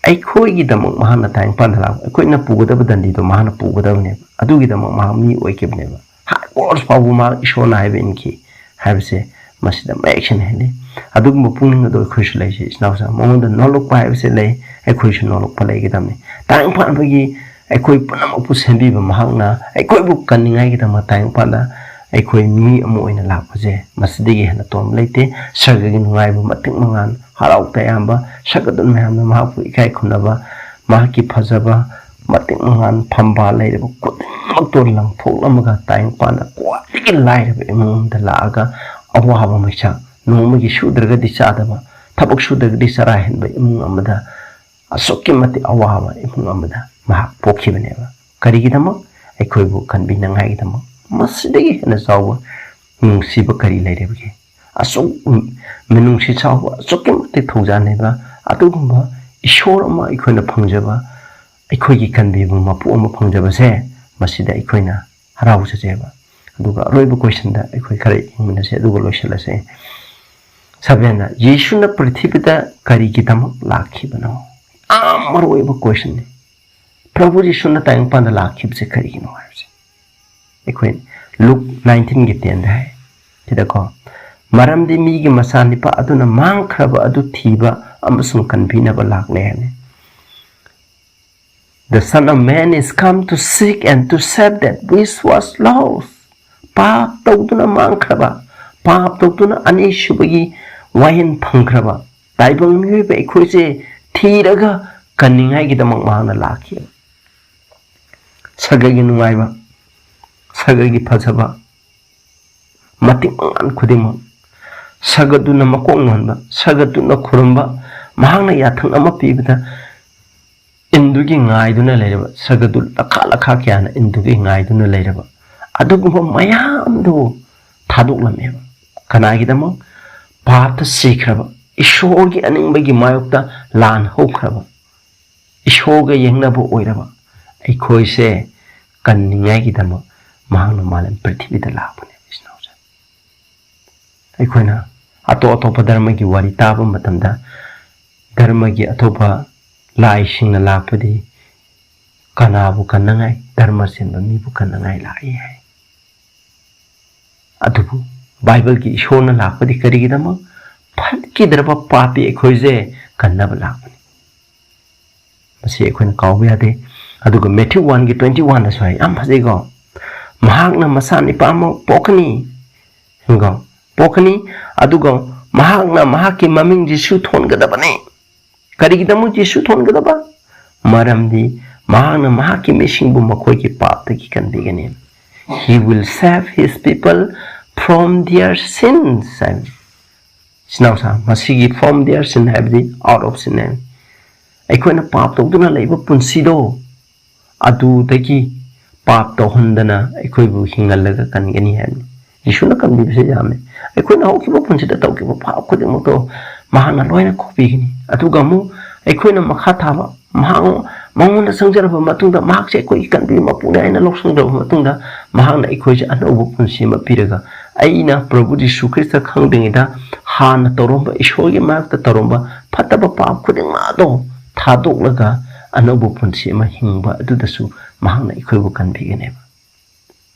ꯑꯩꯈꯣꯏꯒꯤꯗꯃꯛ ꯃꯍꯥꯛꯅ ꯇꯥꯏꯕꯪꯄꯥꯟꯗ ꯂꯥꯛꯄ, ꯑꯩꯈꯣꯏꯅ ꯄꯨꯒꯗꯕ ꯗꯟꯗꯤꯗꯣ ꯃꯍꯥꯛꯅ ꯄꯨꯒꯗꯕꯅꯦꯕ꯫ ꯑꯗꯨꯒꯤꯗꯃꯛ ꯃꯍꯥꯛ ꯃꯤ ꯑꯣꯏꯈꯤꯕꯅꯦꯕ꯫ ꯍꯥꯏ ꯀ꯭ꯔꯣꯁ ꯐꯥꯎꯕ ꯃꯍꯥꯛ ꯏꯁꯣꯔꯅ ꯍꯥꯏꯕ ꯏꯟꯈꯤ ꯍꯥꯏꯕꯁꯦ ꯃꯁꯤꯗ ꯃꯌꯦꯛ ꯁꯦꯡꯅ ꯍꯥꯏꯅꯩ꯫ ꯑꯗꯨꯒꯨꯝꯕ ꯄꯨꯛꯅꯤꯡ ꯑꯗꯣ ꯑꯩꯈꯣꯏꯁꯨ ꯂꯩꯁꯤ, ꯏꯆꯤꯟ ꯏꯅꯥꯎꯁꯤꯡ꯫ ꯃꯉꯣꯟꯗ ꯅꯣꯂꯨꯛꯄ ꯍꯥꯏꯕꯁꯦ ꯂꯩ, ꯑꯩꯈꯣꯏꯁꯨ ꯅꯣꯂꯨꯛꯄ ꯂꯩꯒꯗꯕꯅꯤ꯫ ꯇꯥꯏꯕꯪꯄꯥꯟꯕꯒꯤ ꯑꯩꯈꯣꯏ ꯄꯨꯝꯅꯃꯛꯄꯨ ꯁꯦꯝꯕꯤꯕ ꯃꯍꯥꯛꯅ ꯑꯩꯈꯣꯏꯕꯨ ꯀꯟꯅꯤꯡꯉꯥꯏꯒꯤꯗꯃꯛ ꯇꯥꯏꯕꯪꯄꯥꯟꯗ ꯑꯩꯈꯣꯏ ꯃꯤ ꯑꯃ ꯑꯣꯏꯅ ꯂꯥꯛꯄꯁꯦ, ꯃꯁꯤꯗꯒꯤ ꯍꯦꯟꯅ ꯇꯣꯟꯕ ꯂꯩꯇꯦ꯫ ꯁꯔꯒꯒꯤ ꯅꯨꯡꯉꯥꯏꯕ, ꯃꯇꯤꯛ ꯃꯉꯥꯜ, ꯍꯔꯥꯎ ꯇꯌꯥꯝꯕ, ꯁꯛ ꯑꯗꯨ ꯃꯌꯥꯝꯅ ꯃꯍꯥꯛꯄꯨ ꯏꯀꯥꯏ ꯈꯨꯝꯅꯕ, ꯃꯍꯥꯛꯀꯤ ꯐꯖꯕ, ꯃꯇꯤꯛ ꯃꯉꯥꯜ, ꯐꯝꯕꯥꯜ ꯂꯩꯔꯕ ꯈꯨꯗꯤꯡꯃꯛꯇꯣ ꯂꯪꯊꯣꯛꯂꯝꯃꯒ ꯇꯥꯏꯕꯪꯄꯥꯟꯗ ꯈ꯭ꯋꯥꯏꯗꯒꯤ ꯂꯥꯏꯔꯕ ꯏꯃꯨꯡ ꯑꯃꯗ ꯂꯥꯛꯑꯒ ꯑꯋꯥꯕ ꯃꯩꯁꯥ, ꯅꯣꯡꯃꯒꯤ ꯁꯨꯗ꯭ꯔꯒꯗꯤ ꯆꯥꯗꯕ, ꯊꯕꯛ ꯁꯨꯗ꯭ꯔꯒꯗꯤ ꯆꯔꯥ ꯍꯦꯟꯕ ꯏꯃꯨꯡ ꯑꯃꯗ, ꯑꯁꯨꯛꯀꯤ ꯃꯇꯤꯛ ꯑꯋꯥꯕ ꯏꯃꯨꯡ ꯑꯃꯗ ꯃꯍꯥꯛ ꯄꯣꯛꯈꯤꯕꯅꯦꯕ꯫ ꯀꯔꯤꯒꯤꯗꯃꯛ? ꯑꯩꯈꯣꯏꯕꯨ ꯀꯟꯕꯤꯅꯉꯥꯏꯒꯤꯗꯃꯛ꯫ ꯃꯁꯤꯗꯒꯤ ꯍꯦꯟꯅ ꯆꯥꯎꯕ ꯅꯨꯡꯁꯤꯕ ꯀꯔꯤ ꯂꯩꯔꯤꯕꯒꯦ? ꯑꯁꯨꯛ ꯃꯤꯅꯨꯡꯁꯤ ꯆꯥꯎꯕ, ꯑꯁꯨꯛꯀꯤ ꯃꯇꯤꯛ ꯊꯧꯖꯥꯜ ꯂꯩꯕ ꯑꯗꯨꯒꯨꯝꯕ ꯏꯁꯣꯔ ꯑꯃ ꯑꯩꯈꯣꯏꯅ ꯐꯪꯖꯕ, ꯑꯩꯈꯣꯏꯒꯤ ꯀꯟꯕꯤꯕ ꯃꯄꯨ ꯑꯃ ꯐꯪꯖꯕꯁꯦ, ꯃꯁꯤꯗ ꯑꯩꯈꯣꯏꯅ ꯍꯔꯥꯎꯖꯁꯦꯕ꯫ ꯑꯗꯨꯒ ꯑꯔꯣꯏꯕ ꯀꯣꯏꯁꯟꯗ ꯑꯩꯈꯣꯏ ꯈꯔ ꯌꯦꯡꯃꯤꯟꯅꯁꯦ, ꯑꯗꯨꯒ ꯂꯣꯏꯁꯤꯜꯂꯁꯦ꯫ ꯁꯚꯦꯟꯗ, ꯌꯦꯁꯨꯅ ꯄ꯭ꯔꯤꯊꯤꯕꯤꯗ ꯀꯔꯤꯒꯤꯗꯃꯛ ꯂꯥꯛꯈꯤꯕꯅꯣ? ꯌꯥꯝ ꯃꯔꯨ ꯑꯣꯏꯕ ꯀꯣꯏꯁꯟꯅꯤ꯫ ꯄ꯭ꯔꯚꯨ ꯌꯦꯁꯨꯅ ꯇꯥꯏꯕꯪꯄꯥꯟꯗ ꯂꯥꯛꯈꯤꯕꯁꯦ ꯀꯔꯤꯒꯤꯅꯣ ꯍꯥꯏꯕꯁꯦ ꯑꯩꯈꯣꯏ ꯂꯨꯛ ꯅꯥꯏꯟꯇꯤꯟꯒꯤ ꯇꯦꯟꯗ ꯍꯥꯏ꯫ ꯁꯤꯗꯀꯣ, "ꯃꯔꯝꯗꯤ ꯃꯤꯒꯤ ꯃꯆꯥꯅꯤꯄꯥ ꯑꯗꯨꯅ ꯃꯥꯡꯈ꯭ꯔꯕ ꯑꯗꯨ ꯊꯤꯕ ꯑꯃꯁꯨꯡ ꯀꯟꯕꯤꯅꯕ ꯂꯥꯛꯂꯦ" ꯍꯥꯏꯕꯅꯤ꯫ "The Son of Man is come to seek and to save that which was lost." ꯄꯥꯞ ꯇꯧꯗꯨꯅ ꯃꯥꯡꯈ꯭ꯔꯕ, ꯄꯥꯞ ꯇꯧꯗꯨꯅ ꯑꯅꯤꯁꯨꯕꯒꯤ ꯋꯥꯌꯦꯜ ꯐꯪꯈ꯭ꯔꯕ ꯇꯥꯏꯕꯪ ꯃꯤꯑꯣꯏꯕ ꯑꯩꯈꯣꯏꯁꯦ ꯊꯤꯔꯒ ꯀꯟꯅꯤꯡꯉꯥꯏꯒꯤꯗꯃꯛ ꯃꯍꯥꯛꯅ ꯂꯥꯛꯈꯤ꯫ ꯁꯔꯒꯒꯤ ꯅꯨꯡꯉꯥꯏꯕ, ꯁꯔꯒꯒꯤ ꯐꯖꯕ, ꯃꯇꯤꯛ ꯃꯉꯥꯜ ꯈꯨꯗꯤꯡꯃꯛ, ꯁꯔꯒꯗꯨꯅ ꯃꯀꯣꯛ ꯅꯣꯟꯕ, ꯁꯔꯒꯗꯨꯅ ꯈꯨꯔꯨꯝꯕ, ꯃꯍꯥꯛꯅ ꯌꯥꯊꯪ ꯑꯃ ꯄꯤꯕꯗ, ꯏꯟꯗꯨꯒꯤ ꯉꯥꯏꯗꯨꯅ ꯂꯩꯔꯕ, ꯁꯒꯗꯨ ꯂꯈꯥ ꯂꯈꯥ ꯀꯌꯥꯅ ꯏꯟꯗꯨꯒꯤ ꯉꯥꯏꯗꯨꯅ ꯂꯩꯔꯕ ꯑꯗꯨꯒꯨꯝꯕ ꯃꯌꯥꯝꯗꯨ ꯊꯥꯗꯣꯛꯂꯝꯃꯦꯕ꯫ ꯀꯅꯥꯒꯤꯗꯃꯛ? ꯄꯥꯞꯇ ꯁꯤꯈ꯭ꯔꯕ, ꯏꯁꯣꯔꯒꯤ ꯑꯅꯤꯡꯕꯒꯤ ꯃꯥꯌꯣꯛꯇ ꯂꯥꯟ ꯍꯧꯈ꯭ꯔꯕ, ꯏꯁꯣꯔꯒ ꯌꯦꯡꯅꯕ ꯑꯣꯏꯔꯕ ꯑꯩꯈꯣꯏꯁꯦ ꯀꯟꯅꯤꯡꯉꯥꯏꯒꯤꯗꯃꯛ ꯃꯍꯥꯛꯅ ꯃꯥꯂꯦꯝ ꯄ꯭ꯔꯤꯊꯤꯕꯤꯗ ꯂꯥꯛꯄꯅꯦꯕ, ꯏꯆꯤꯟ ꯏꯅꯥꯎꯁꯦ꯫ ꯑꯩꯈꯣꯏꯅ ꯑꯇꯣꯞ ꯑꯇꯣꯞꯄ ꯙꯔꯃꯒꯤ ꯋꯥꯔꯤ ꯇꯥꯕ ꯃꯇꯝꯗ, ꯙꯔꯃꯒꯤ ꯑꯇꯣꯞꯄ ꯂꯥꯏꯁꯤꯡꯅ ꯂꯥꯛꯄꯗꯤ ꯀꯅꯥꯕꯨ ꯀꯟꯅꯉꯥꯏ? ꯙꯔꯃ ꯆꯦꯟꯕ ꯃꯤꯕꯨ ꯀꯟꯅꯉꯥꯏ ꯂꯥꯛꯏ ꯍꯥꯏ꯫ ꯑꯗꯨꯕꯨ ꯕꯥꯏꯕꯜꯒꯤ ꯏꯁꯣꯔꯅ ꯂꯥꯛꯄꯗꯤ ꯀꯔꯤꯒꯤꯗꯃꯛ? ꯐꯠꯈꯤꯗ꯭ꯔꯕ ꯄꯥꯄꯤ ꯑꯩꯈꯣꯏꯁꯦ ꯀꯟꯅꯕ ꯂꯥꯛꯄꯅꯤ꯫ ꯃꯁꯤ ꯑꯩꯈꯣꯏꯅ ꯀꯥꯎꯕ ꯌꯥꯗꯦ꯫ ꯑꯗꯨꯒ ꯃꯦꯊ꯭ꯌꯨ ꯋꯥꯟꯒꯤ ꯇ꯭ꯋꯦꯟꯇꯤ ꯋꯥꯟꯗꯁꯨ ꯍꯥꯏ, ꯌꯥꯝ ꯐꯖꯩꯀꯣ꯫ "ꯃꯍꯥꯛꯅ ꯃꯆꯥ ꯅꯤꯄꯥ ꯑꯃ ꯄꯣꯛꯀꯅꯤ", ꯀꯣ, "ꯄꯣꯛꯀꯅꯤ, ꯑꯗꯨꯒ ꯃꯍꯥꯛꯅ ꯃꯍꯥꯛꯀꯤ ꯃꯃꯤꯡ ꯖꯤꯁꯨ ꯊꯣꯟꯒꯗꯕꯅꯤ"꯫ ꯀꯔꯤꯒꯤꯗꯃꯛ ꯖꯤꯁꯨ ꯊꯣꯟꯒꯗꯕ? ꯃꯔꯝꯗꯤ ꯃꯍꯥꯛꯅ ꯃꯍꯥꯛꯀꯤ ꯃꯤꯁꯤꯡꯕꯨ ꯃꯈꯣꯏꯒꯤ ꯄꯥꯞꯇꯒꯤ ꯀꯟꯕꯤꯒꯅꯤ꯫ "He will save his people from their sins" ꯍꯥꯏꯕꯅꯤ꯫ ꯏꯆꯤꯟ ꯏꯅꯥꯎꯁꯥ, ꯃꯁꯤꯒꯤ "from their sin" ꯍꯥꯏꯕꯗꯤ out of sin ꯍꯥꯏꯕꯅꯤ꯫ ꯑꯩꯈꯣꯏꯅ ꯄꯥꯞ ꯇꯧꯗꯨꯅ ꯂꯩꯕ ꯄꯨꯟꯁꯤꯗꯣ, ꯑꯗꯨꯗꯒꯤ ꯄꯥꯞ ꯇꯧꯍꯟꯗꯅ ꯑꯩꯈꯣꯏꯕꯨ ꯍꯤꯡꯍꯜꯂꯒ ꯀꯟꯒꯅꯤ ꯍꯥꯏꯕꯅꯤ꯫ ꯌꯤꯁꯨꯅ ꯀꯟꯕꯤꯕꯁꯦ ꯌꯥꯝꯃꯦ꯫ ꯑꯩꯈꯣꯏꯅ ꯍꯧꯈꯤꯕ ꯄꯨꯟꯁꯤꯗ ꯇꯧꯈꯤꯕ ꯄꯥꯞ ꯈꯨꯗꯤꯡꯃꯛꯇꯣ ꯃꯍꯥꯛꯅ ꯂꯣꯏꯅ ꯀꯣꯛꯄꯤꯒꯅꯤ꯫ ꯑꯗꯨꯒ ꯑꯃꯨꯛ ꯑꯩꯈꯣꯏꯅ ꯃꯈꯥ ꯊꯥꯕ, ꯃꯍꯥꯛ, ꯃꯉꯣꯟꯗ ꯆꯪꯖꯔꯕ ꯃꯇꯨꯡꯗ, ꯃꯍꯥꯛꯁꯦ ꯑꯩꯈꯣꯏꯒꯤ ꯀꯟꯕꯤ ꯃꯄꯨꯅꯦ ꯍꯥꯏꯅ ꯂꯧꯁꯤꯟꯖꯔꯕ ꯃꯇꯨꯡꯗ, ꯃꯍꯥꯛꯅ ꯑꯩꯈꯣꯏꯁꯦ ꯑꯅꯧꯕ ꯄꯨꯟꯁꯤ ꯑꯃ ꯄꯤꯔꯒ, ꯑꯩꯅ ꯄ꯭ꯔꯚꯨ ꯖꯤꯁꯨ ꯈ꯭ꯔꯤꯁꯇ ꯈꯪꯗ꯭ꯔꯤꯉꯩꯗ ꯍꯥꯟꯅ ꯇꯧꯔꯝꯕ, ꯏꯁꯣꯔꯒꯤ ꯃꯥꯌꯣꯛꯇ ꯇꯧꯔꯝꯕ ꯐꯠꯇꯕ ꯄꯥꯞ ꯈꯨꯗꯤꯡꯃꯛ ꯑꯗꯣ ꯊꯥꯗꯣꯛꯂꯒ ꯑꯅꯧꯕ ꯄꯨꯟꯁꯤ ꯑꯃ ꯍꯤꯡꯕ ꯑꯗꯨꯗꯁꯨ ꯃꯍꯥꯛꯅ ꯑꯩꯈꯣꯏꯕꯨ ꯀꯟꯕꯤꯒꯅꯦꯕ꯫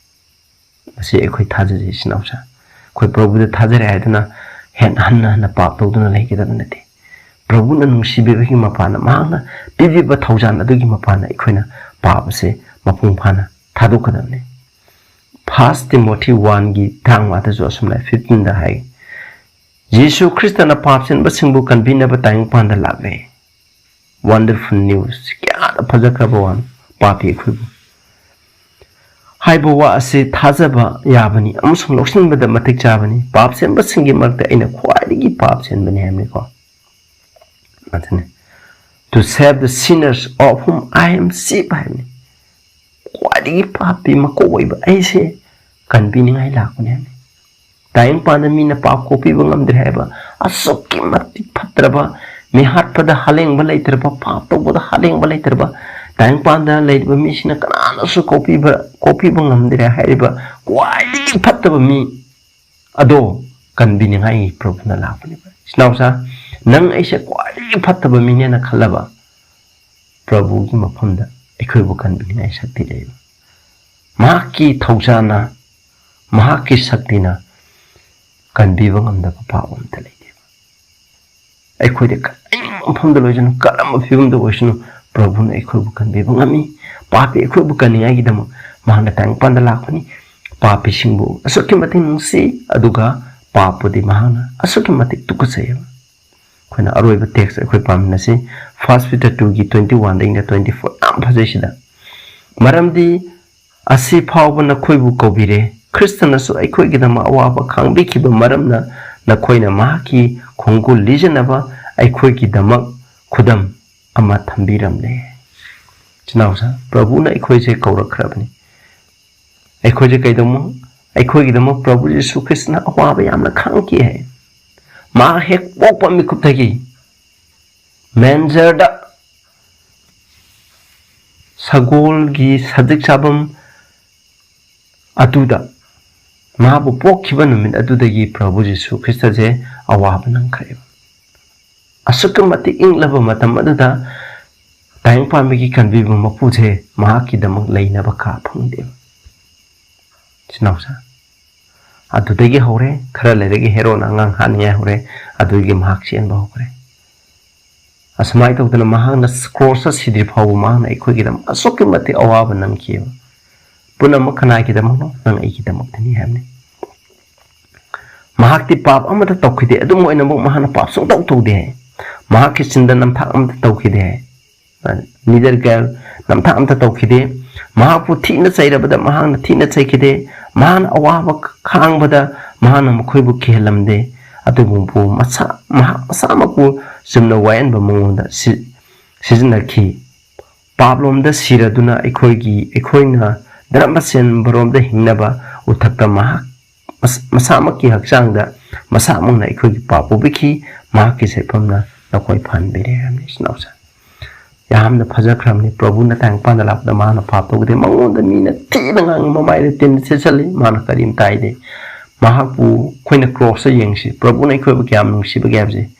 ꯃꯁꯤ ꯑꯩꯈꯣꯏ ꯊꯥꯖꯖꯩ, ꯏꯆꯤꯟ ꯏꯅꯥꯎꯁꯥ꯫ ꯑꯩꯈꯣꯏ ꯄ꯭ꯔꯚꯨꯗ ꯊꯥꯖꯔꯦ ꯍꯥꯏꯗꯨꯅ ꯍꯦꯟꯅ ꯍꯟꯅ ꯍꯟꯅ ꯄꯥꯞ ꯇꯧꯗꯨꯅ ꯂꯩꯒꯗꯕ ꯅꯠꯇꯦ꯫ ꯄ꯭ꯔꯚꯨꯅ ꯅꯨꯡꯁꯤꯕꯤꯕꯒꯤ ꯃꯄꯥꯟꯅ, ꯃꯍꯥꯛꯅ ꯄꯤꯕꯤꯕ ꯊꯧꯖꯥꯜ ꯑꯗꯨꯒꯤ ꯃꯄꯥꯟꯅ ꯑꯩꯈꯣꯏꯅ ꯄꯥꯞ ꯑꯁꯦ ꯃꯄꯨꯡ ꯐꯥꯅ ꯊꯥꯗꯣꯛꯀꯗꯕꯅꯤ꯫ ꯐꯥꯔꯁ ꯇꯤꯃꯣꯊꯤ ꯋꯥꯟꯒꯤ ꯇꯔꯥꯃꯉꯥꯗꯁꯨ ꯑꯁꯨꯝꯅ ꯐꯤꯐꯇꯤꯟꯗ ꯍꯥꯏ, "ꯖꯤꯁꯨ ꯈ꯭ꯔꯤꯁꯇꯅ ꯄꯥꯞ ꯆꯦꯟꯕꯁꯤꯡꯕꯨ ꯀꯟꯕꯤꯅꯕ ꯇꯥꯏꯕꯪꯄꯥꯟꯗ ꯂꯥꯛꯂꯦ"꯫ Wonderful news, ꯀꯌꯥꯗ ꯐꯖꯈ꯭ꯔꯕ ꯋꯥꯅꯣ, ꯄꯥꯄꯤ ꯑꯩꯈꯣꯏꯕꯨ꯫ ꯍꯥꯏꯕ ꯋꯥ ꯑꯁꯤ ꯊꯥꯖꯕ ꯌꯥꯕꯅꯤ ꯑꯃꯁꯨꯡ ꯂꯧꯁꯤꯟꯕꯗ ꯃꯇꯤꯛ ꯆꯥꯕꯅꯤ꯫ "ꯄꯥꯞ ꯆꯦꯟꯕꯁꯤꯡꯒꯤ ꯃꯔꯛꯇ ꯑꯩꯅ ꯈ꯭ꯋꯥꯏꯗꯒꯤ ꯄꯥꯞ ꯆꯦꯟꯕꯅꯤ" ꯍꯥꯏꯕꯅꯤꯀꯣ꯫ ꯑꯗꯨꯅꯤ, "To save the sinners of whom I am sent" ꯍꯥꯏꯕꯅꯤ꯫ ꯈ꯭ꯋꯥꯏꯗꯒꯤ ꯄꯥꯄꯤ ꯃꯀꯣꯛ ꯑꯣꯏꯕ ꯑꯩꯁꯦ ꯀꯟꯕꯤꯅꯤꯡꯉꯥꯏ ꯂꯥꯛꯄꯅꯦ ꯍꯥꯏꯕꯅꯤ꯫ ꯇꯥꯏꯕꯪꯄꯥꯟꯗ ꯃꯤꯅ ꯄꯥꯞ ꯀꯣꯛꯄꯤꯕ ꯉꯝꯗ꯭ꯔꯦ ꯍꯥꯏꯕ, ꯑꯁꯨꯛꯀꯤ ꯃꯇꯤꯛ ꯐꯠꯇ꯭ꯔꯕ, ꯃꯤꯍꯥꯠꯄꯗ ꯍꯥꯂꯦꯡꯕ ꯂꯩꯇ꯭ꯔꯕ, ꯄꯥꯞ ꯇꯧꯕꯗ ꯍꯥꯂꯦꯡꯕ ꯂꯩꯇ꯭ꯔꯕ, ꯇꯥꯏꯕꯪꯄꯥꯟꯗ ꯂꯩꯔꯤꯕ ꯃꯤꯁꯤꯡꯅ ꯀꯅꯥꯅꯁꯨ ꯀꯣꯛꯄꯤꯕ, ꯀꯣꯛꯄꯤꯕ ꯉꯝꯗ꯭ꯔꯦ ꯍꯥꯏꯔꯤꯕ ꯈ꯭ꯋꯥꯏꯗꯒꯤ ꯐꯠꯇꯕ ꯃꯤ ꯑꯗꯣ ꯀꯟꯕꯤꯅꯤꯡꯉꯥꯏ ꯄ꯭ꯔꯚꯨꯅ ꯂꯥꯛꯄꯅꯦꯕ꯫ ꯏꯆꯤꯟ ꯏꯅꯥꯎꯁꯥ, ꯅꯪ ꯑꯩꯁꯦ ꯈ꯭ꯋꯥꯏꯗꯒꯤ ꯐꯠꯇꯕ ꯃꯤꯅꯦꯅ ꯈꯜꯂꯕ, ꯄ꯭ꯔꯚꯨꯒꯤ ꯃꯐꯝꯗ ꯑꯩꯈꯣꯏꯕꯨ ꯀꯟꯕꯤꯅꯤꯡꯉꯥꯏ ꯁꯛꯇꯤ ꯂꯩꯕ꯫ ꯃꯍꯥꯛꯀꯤ ꯊꯧꯖꯥꯜꯅ, ꯃꯍꯥꯛꯀꯤ ꯁꯛꯇꯤꯅ ꯀꯟꯕꯤꯕ ꯉꯝꯗꯕ ꯄꯥꯞ ꯑꯝꯇ ꯂꯩꯇꯦꯕ꯫ ꯑꯩꯈꯣꯏꯗ ꯀꯔꯝꯕ ꯃꯐꯝꯗ ꯑꯣꯏꯁꯅꯨ, ꯀꯔꯝꯕ ꯐꯤꯕꯝꯗ ꯑꯣꯏꯁꯅꯨ, ꯄ꯭ꯔꯚꯨꯅ ꯑꯩꯈꯣꯏꯕꯨ ꯀꯟꯕꯤꯕ ꯉꯝꯃꯤ꯫ ꯄꯥꯄꯤ ꯑꯩꯈꯣꯏꯕꯨ ꯀꯟꯅꯤꯡꯉꯥꯏꯒꯤꯗꯃꯛ ꯃꯍꯥꯛꯅ ꯇꯥꯏꯕꯪꯄꯥꯟꯗ ꯂꯥꯛꯄꯅꯤ꯫ ꯄꯥꯄꯤꯁꯤꯡꯕꯨ ꯑꯁꯨꯛꯀꯤ ꯃꯇꯤꯛ ꯅꯨꯡꯁꯤ, ꯑꯗꯨꯒ ꯄꯥꯞꯄꯨꯗꯤ ꯃꯍꯥꯛꯅ ꯑꯁꯨꯛꯀꯤ ꯃꯇꯤꯛ ꯇꯨꯀꯠꯆꯩꯌꯦꯕ꯫ ꯑꯩꯈꯣꯏꯅ ꯑꯔꯣꯏꯕ text ꯑꯩꯈꯣꯏ ꯄꯥꯃꯤꯟꯅꯁꯤ꯫ First Peter two ꯒꯤ twenty one ꯗꯒꯤꯅ twenty four, ꯌꯥꯝ ꯐꯖꯩ ꯁꯤꯗ꯫ "ꯃꯔꯝꯗꯤ ꯑꯁꯤ ꯐꯥꯎꯕ ꯅꯈꯣꯏꯕꯨ ꯀꯧꯕꯤꯔꯦ, ꯈ꯭ꯔꯤꯁꯇꯅꯁꯨ ꯑꯩꯈꯣꯏꯒꯤꯗꯃꯛ ꯑꯋꯥꯕ ꯈꯥꯡꯕꯤꯈꯤꯕ ꯃꯔꯝꯅ ꯅꯈꯣꯏꯅ ꯃꯍꯥꯛꯀꯤ ꯈꯣꯡꯒꯨꯜ ꯂꯤꯖꯅꯕ ꯑꯩꯈꯣꯏꯒꯤꯗꯃꯛ ꯈꯨꯗꯝ ꯑꯃ ꯊꯝꯕꯤꯔꯝꯂꯦ"꯫ ꯏꯆꯤꯟ ꯏꯅꯥꯎꯁꯥ, ꯄ꯭ꯔꯚꯨꯅ ꯑꯩꯈꯣꯏꯁꯦ ꯀꯧꯔꯛꯈ꯭ꯔꯕꯅꯤ꯫ ꯑꯩꯈꯣꯏꯁꯦ ꯀꯩꯗꯧꯃꯣ? ꯑꯩꯈꯣꯏꯒꯤꯗꯃꯛ ꯄ꯭ꯔꯚꯨ ꯖꯤꯁꯨ ꯈ꯭ꯔꯤꯁꯇꯅ ꯑꯋꯥꯕ ꯌꯥꯝꯅ ꯈꯥꯡꯈꯤ ꯍꯥꯏ꯫ ꯃꯍꯥꯛ ꯍꯦꯛ ꯄꯣꯛꯄ ꯃꯤꯀꯨꯞꯇꯒꯤ ꯃꯦꯟꯖꯔꯗ, ꯁꯒꯣꯜꯒꯤ ꯁꯖꯤꯛ ꯆꯥꯐꯝ ꯑꯗꯨꯗ, ꯃꯍꯥꯛꯄꯨ ꯄꯣꯛꯈꯤꯕ ꯅꯨꯃꯤꯠ ꯑꯗꯨꯗꯒꯤ ꯄ꯭ꯔꯚꯨ ꯖꯤꯁꯨ ꯈ꯭ꯔꯤꯁꯇꯁꯦ ꯑꯋꯥꯕ ꯅꯪꯈ꯭ꯔꯦꯕ꯫ ꯑꯁꯨꯛꯀꯤ ꯃꯇꯤꯛ ꯏꯪꯂꯕ ꯃꯇꯝ ꯑꯗꯨꯗ ꯇꯥꯏꯕꯪꯄꯥꯟꯕꯒꯤ ꯀꯟꯕꯤꯕ ꯃꯄꯨꯁꯦ ꯃꯍꯥꯛꯀꯤꯗꯃꯛ ꯂꯩꯅꯕ ꯀꯥ ꯐꯪꯗꯦꯕ꯫ ꯏꯆꯤꯟ ꯏꯅꯥꯎꯁꯥ, ꯑꯗꯨꯗꯒꯤ ꯍꯧꯔꯦ, ꯈꯔ ꯂꯩꯔꯒ ꯍꯦꯔꯣꯅ ꯑꯉꯥꯡ ꯍꯥꯠꯅꯤꯡꯉꯥꯏ ꯍꯧꯔꯦ, ꯑꯗꯨꯒꯤ ꯃꯍꯥꯛ ꯆꯦꯟꯕ ꯍꯧꯈ꯭ꯔꯦ꯫ ꯑꯁꯨꯃꯥꯏꯅ ꯇꯧꯗꯅ ꯃꯍꯥꯛꯅ ꯀ꯭ꯔꯣꯁꯇ ꯁꯤꯗ꯭ꯔꯤ ꯐꯥꯎꯕ ꯃꯍꯥꯛꯅ ꯑꯩꯈꯣꯏꯒꯤꯗꯃꯛ ꯑꯁꯨꯛꯀꯤ ꯃꯇꯤꯛ ꯑꯋꯥꯕ ꯅꯪꯈꯤꯑꯕ꯫ ꯄꯨꯝꯅꯃꯛ ꯀꯅꯥꯒꯤꯗꯃꯛꯅꯣ? ꯅꯪ ꯑꯩꯒꯤꯗꯃꯛꯇꯅꯤ ꯍꯥꯏꯕꯅꯤ꯫ ꯃꯍꯥꯛꯇꯤ ꯄꯥꯞ ꯑꯃꯠꯇ ꯇꯧꯈꯤꯗꯦ, ꯑꯗꯨꯝ ꯑꯣꯏꯅꯃꯛ ꯃꯍꯥꯛꯅ ꯄꯥꯞ ꯁꯨꯡꯇꯧ ꯇꯧꯗꯦ ꯍꯥꯏ꯫ ꯃꯍꯥꯛꯀꯤ ꯆꯤꯟꯗ ꯅꯝꯊꯥꯛ ꯑꯃꯠꯇ ꯇꯧꯈꯤꯗꯦ ꯍꯥꯏ꯫ Neither guile, ꯅꯝꯊꯥꯛ ꯑꯃꯠꯇ ꯇꯧꯈꯤꯗꯦ꯫ ꯃꯍꯥꯛꯄꯨ ꯊꯤꯅ ꯆꯩꯔꯕꯗ ꯃꯍꯥꯛꯅ ꯊꯤꯅ ꯆꯩꯈꯤꯗꯦ꯫ ꯃꯍꯥꯛꯅ ꯑꯋꯥꯕ ꯈꯥꯡꯕꯗ ꯃꯍꯥꯛꯅ ꯃꯈꯣꯏꯕꯨ ꯀꯤꯍꯜꯂꯝꯗꯦ꯫ ꯑꯗꯨꯕꯨ ꯃꯁꯥ, ꯃꯍꯥꯛ ꯃꯁꯥꯃꯛꯄꯨ ꯆꯨꯝꯅ ꯋꯥꯌꯦꯟꯕ ꯃꯉꯣꯟꯗ ꯁꯤ-, ꯁꯤꯖꯤꯟꯅꯈꯤ꯫ ꯄꯥꯞꯂꯣꯝꯗ ꯁꯤꯔꯗꯨꯅ ꯑꯩꯈꯣꯏꯒꯤ, ꯑꯩꯈꯣꯏꯅ ꯙꯔꯃꯁꯦꯟꯕꯔꯣꯝꯗ ꯍꯤꯡꯅꯕ ꯎꯊꯛꯇ ꯃꯍꯥꯛ ꯃꯁ-, ꯃꯁꯥꯃꯛꯀꯤ ꯍꯛꯆꯥꯡꯗ ꯃꯁꯥꯃꯛꯅ ꯑꯩꯈꯣꯏꯒꯤ ꯄꯥꯞ ꯄꯨꯕꯤꯈꯤ꯫ ꯃꯍꯥꯛꯀꯤ ꯁꯦꯠꯐꯝꯅ ꯅꯈꯣꯏ ꯐꯍꯟꯕꯤꯔꯦ ꯍꯥꯏꯕꯅꯤ꯫ ꯏꯆꯤꯟ ꯏꯅꯥꯎꯁꯦ, ꯌꯥꯝꯅ ꯐꯖꯈ꯭ꯔꯕꯅꯤ꯫ ꯄ꯭ꯔꯚꯨꯅ ꯇꯥꯏꯕꯪꯄꯥꯟꯗ ꯂꯥꯛꯄꯗ ꯃꯥꯅ ꯄꯥꯞ ꯇꯧꯈꯤꯗꯦ꯫ ꯃꯉꯣꯟꯗ ꯃꯤꯅ ꯊꯤꯅ ꯉꯥꯡꯉꯤ, ꯃꯃꯥꯏꯗ ꯇꯤꯟ ꯁꯤꯠꯆꯜꯂꯤ, ꯃꯥꯅ ꯀꯔꯤꯝꯇ ꯍꯥꯏꯗꯦ꯫ ꯃꯍꯥꯛꯄꯨ ꯑꯩꯈꯣꯏꯅ ꯀ꯭ꯔꯣꯁꯇ ꯌꯦꯡꯁꯤ, ꯄ꯭ꯔꯚꯨꯅ ꯑꯩꯈꯣꯏꯕꯨ ꯀꯌꯥꯝ ꯅꯨꯡꯁꯤꯕꯒꯦ ꯍꯥꯏꯕꯁꯦ꯫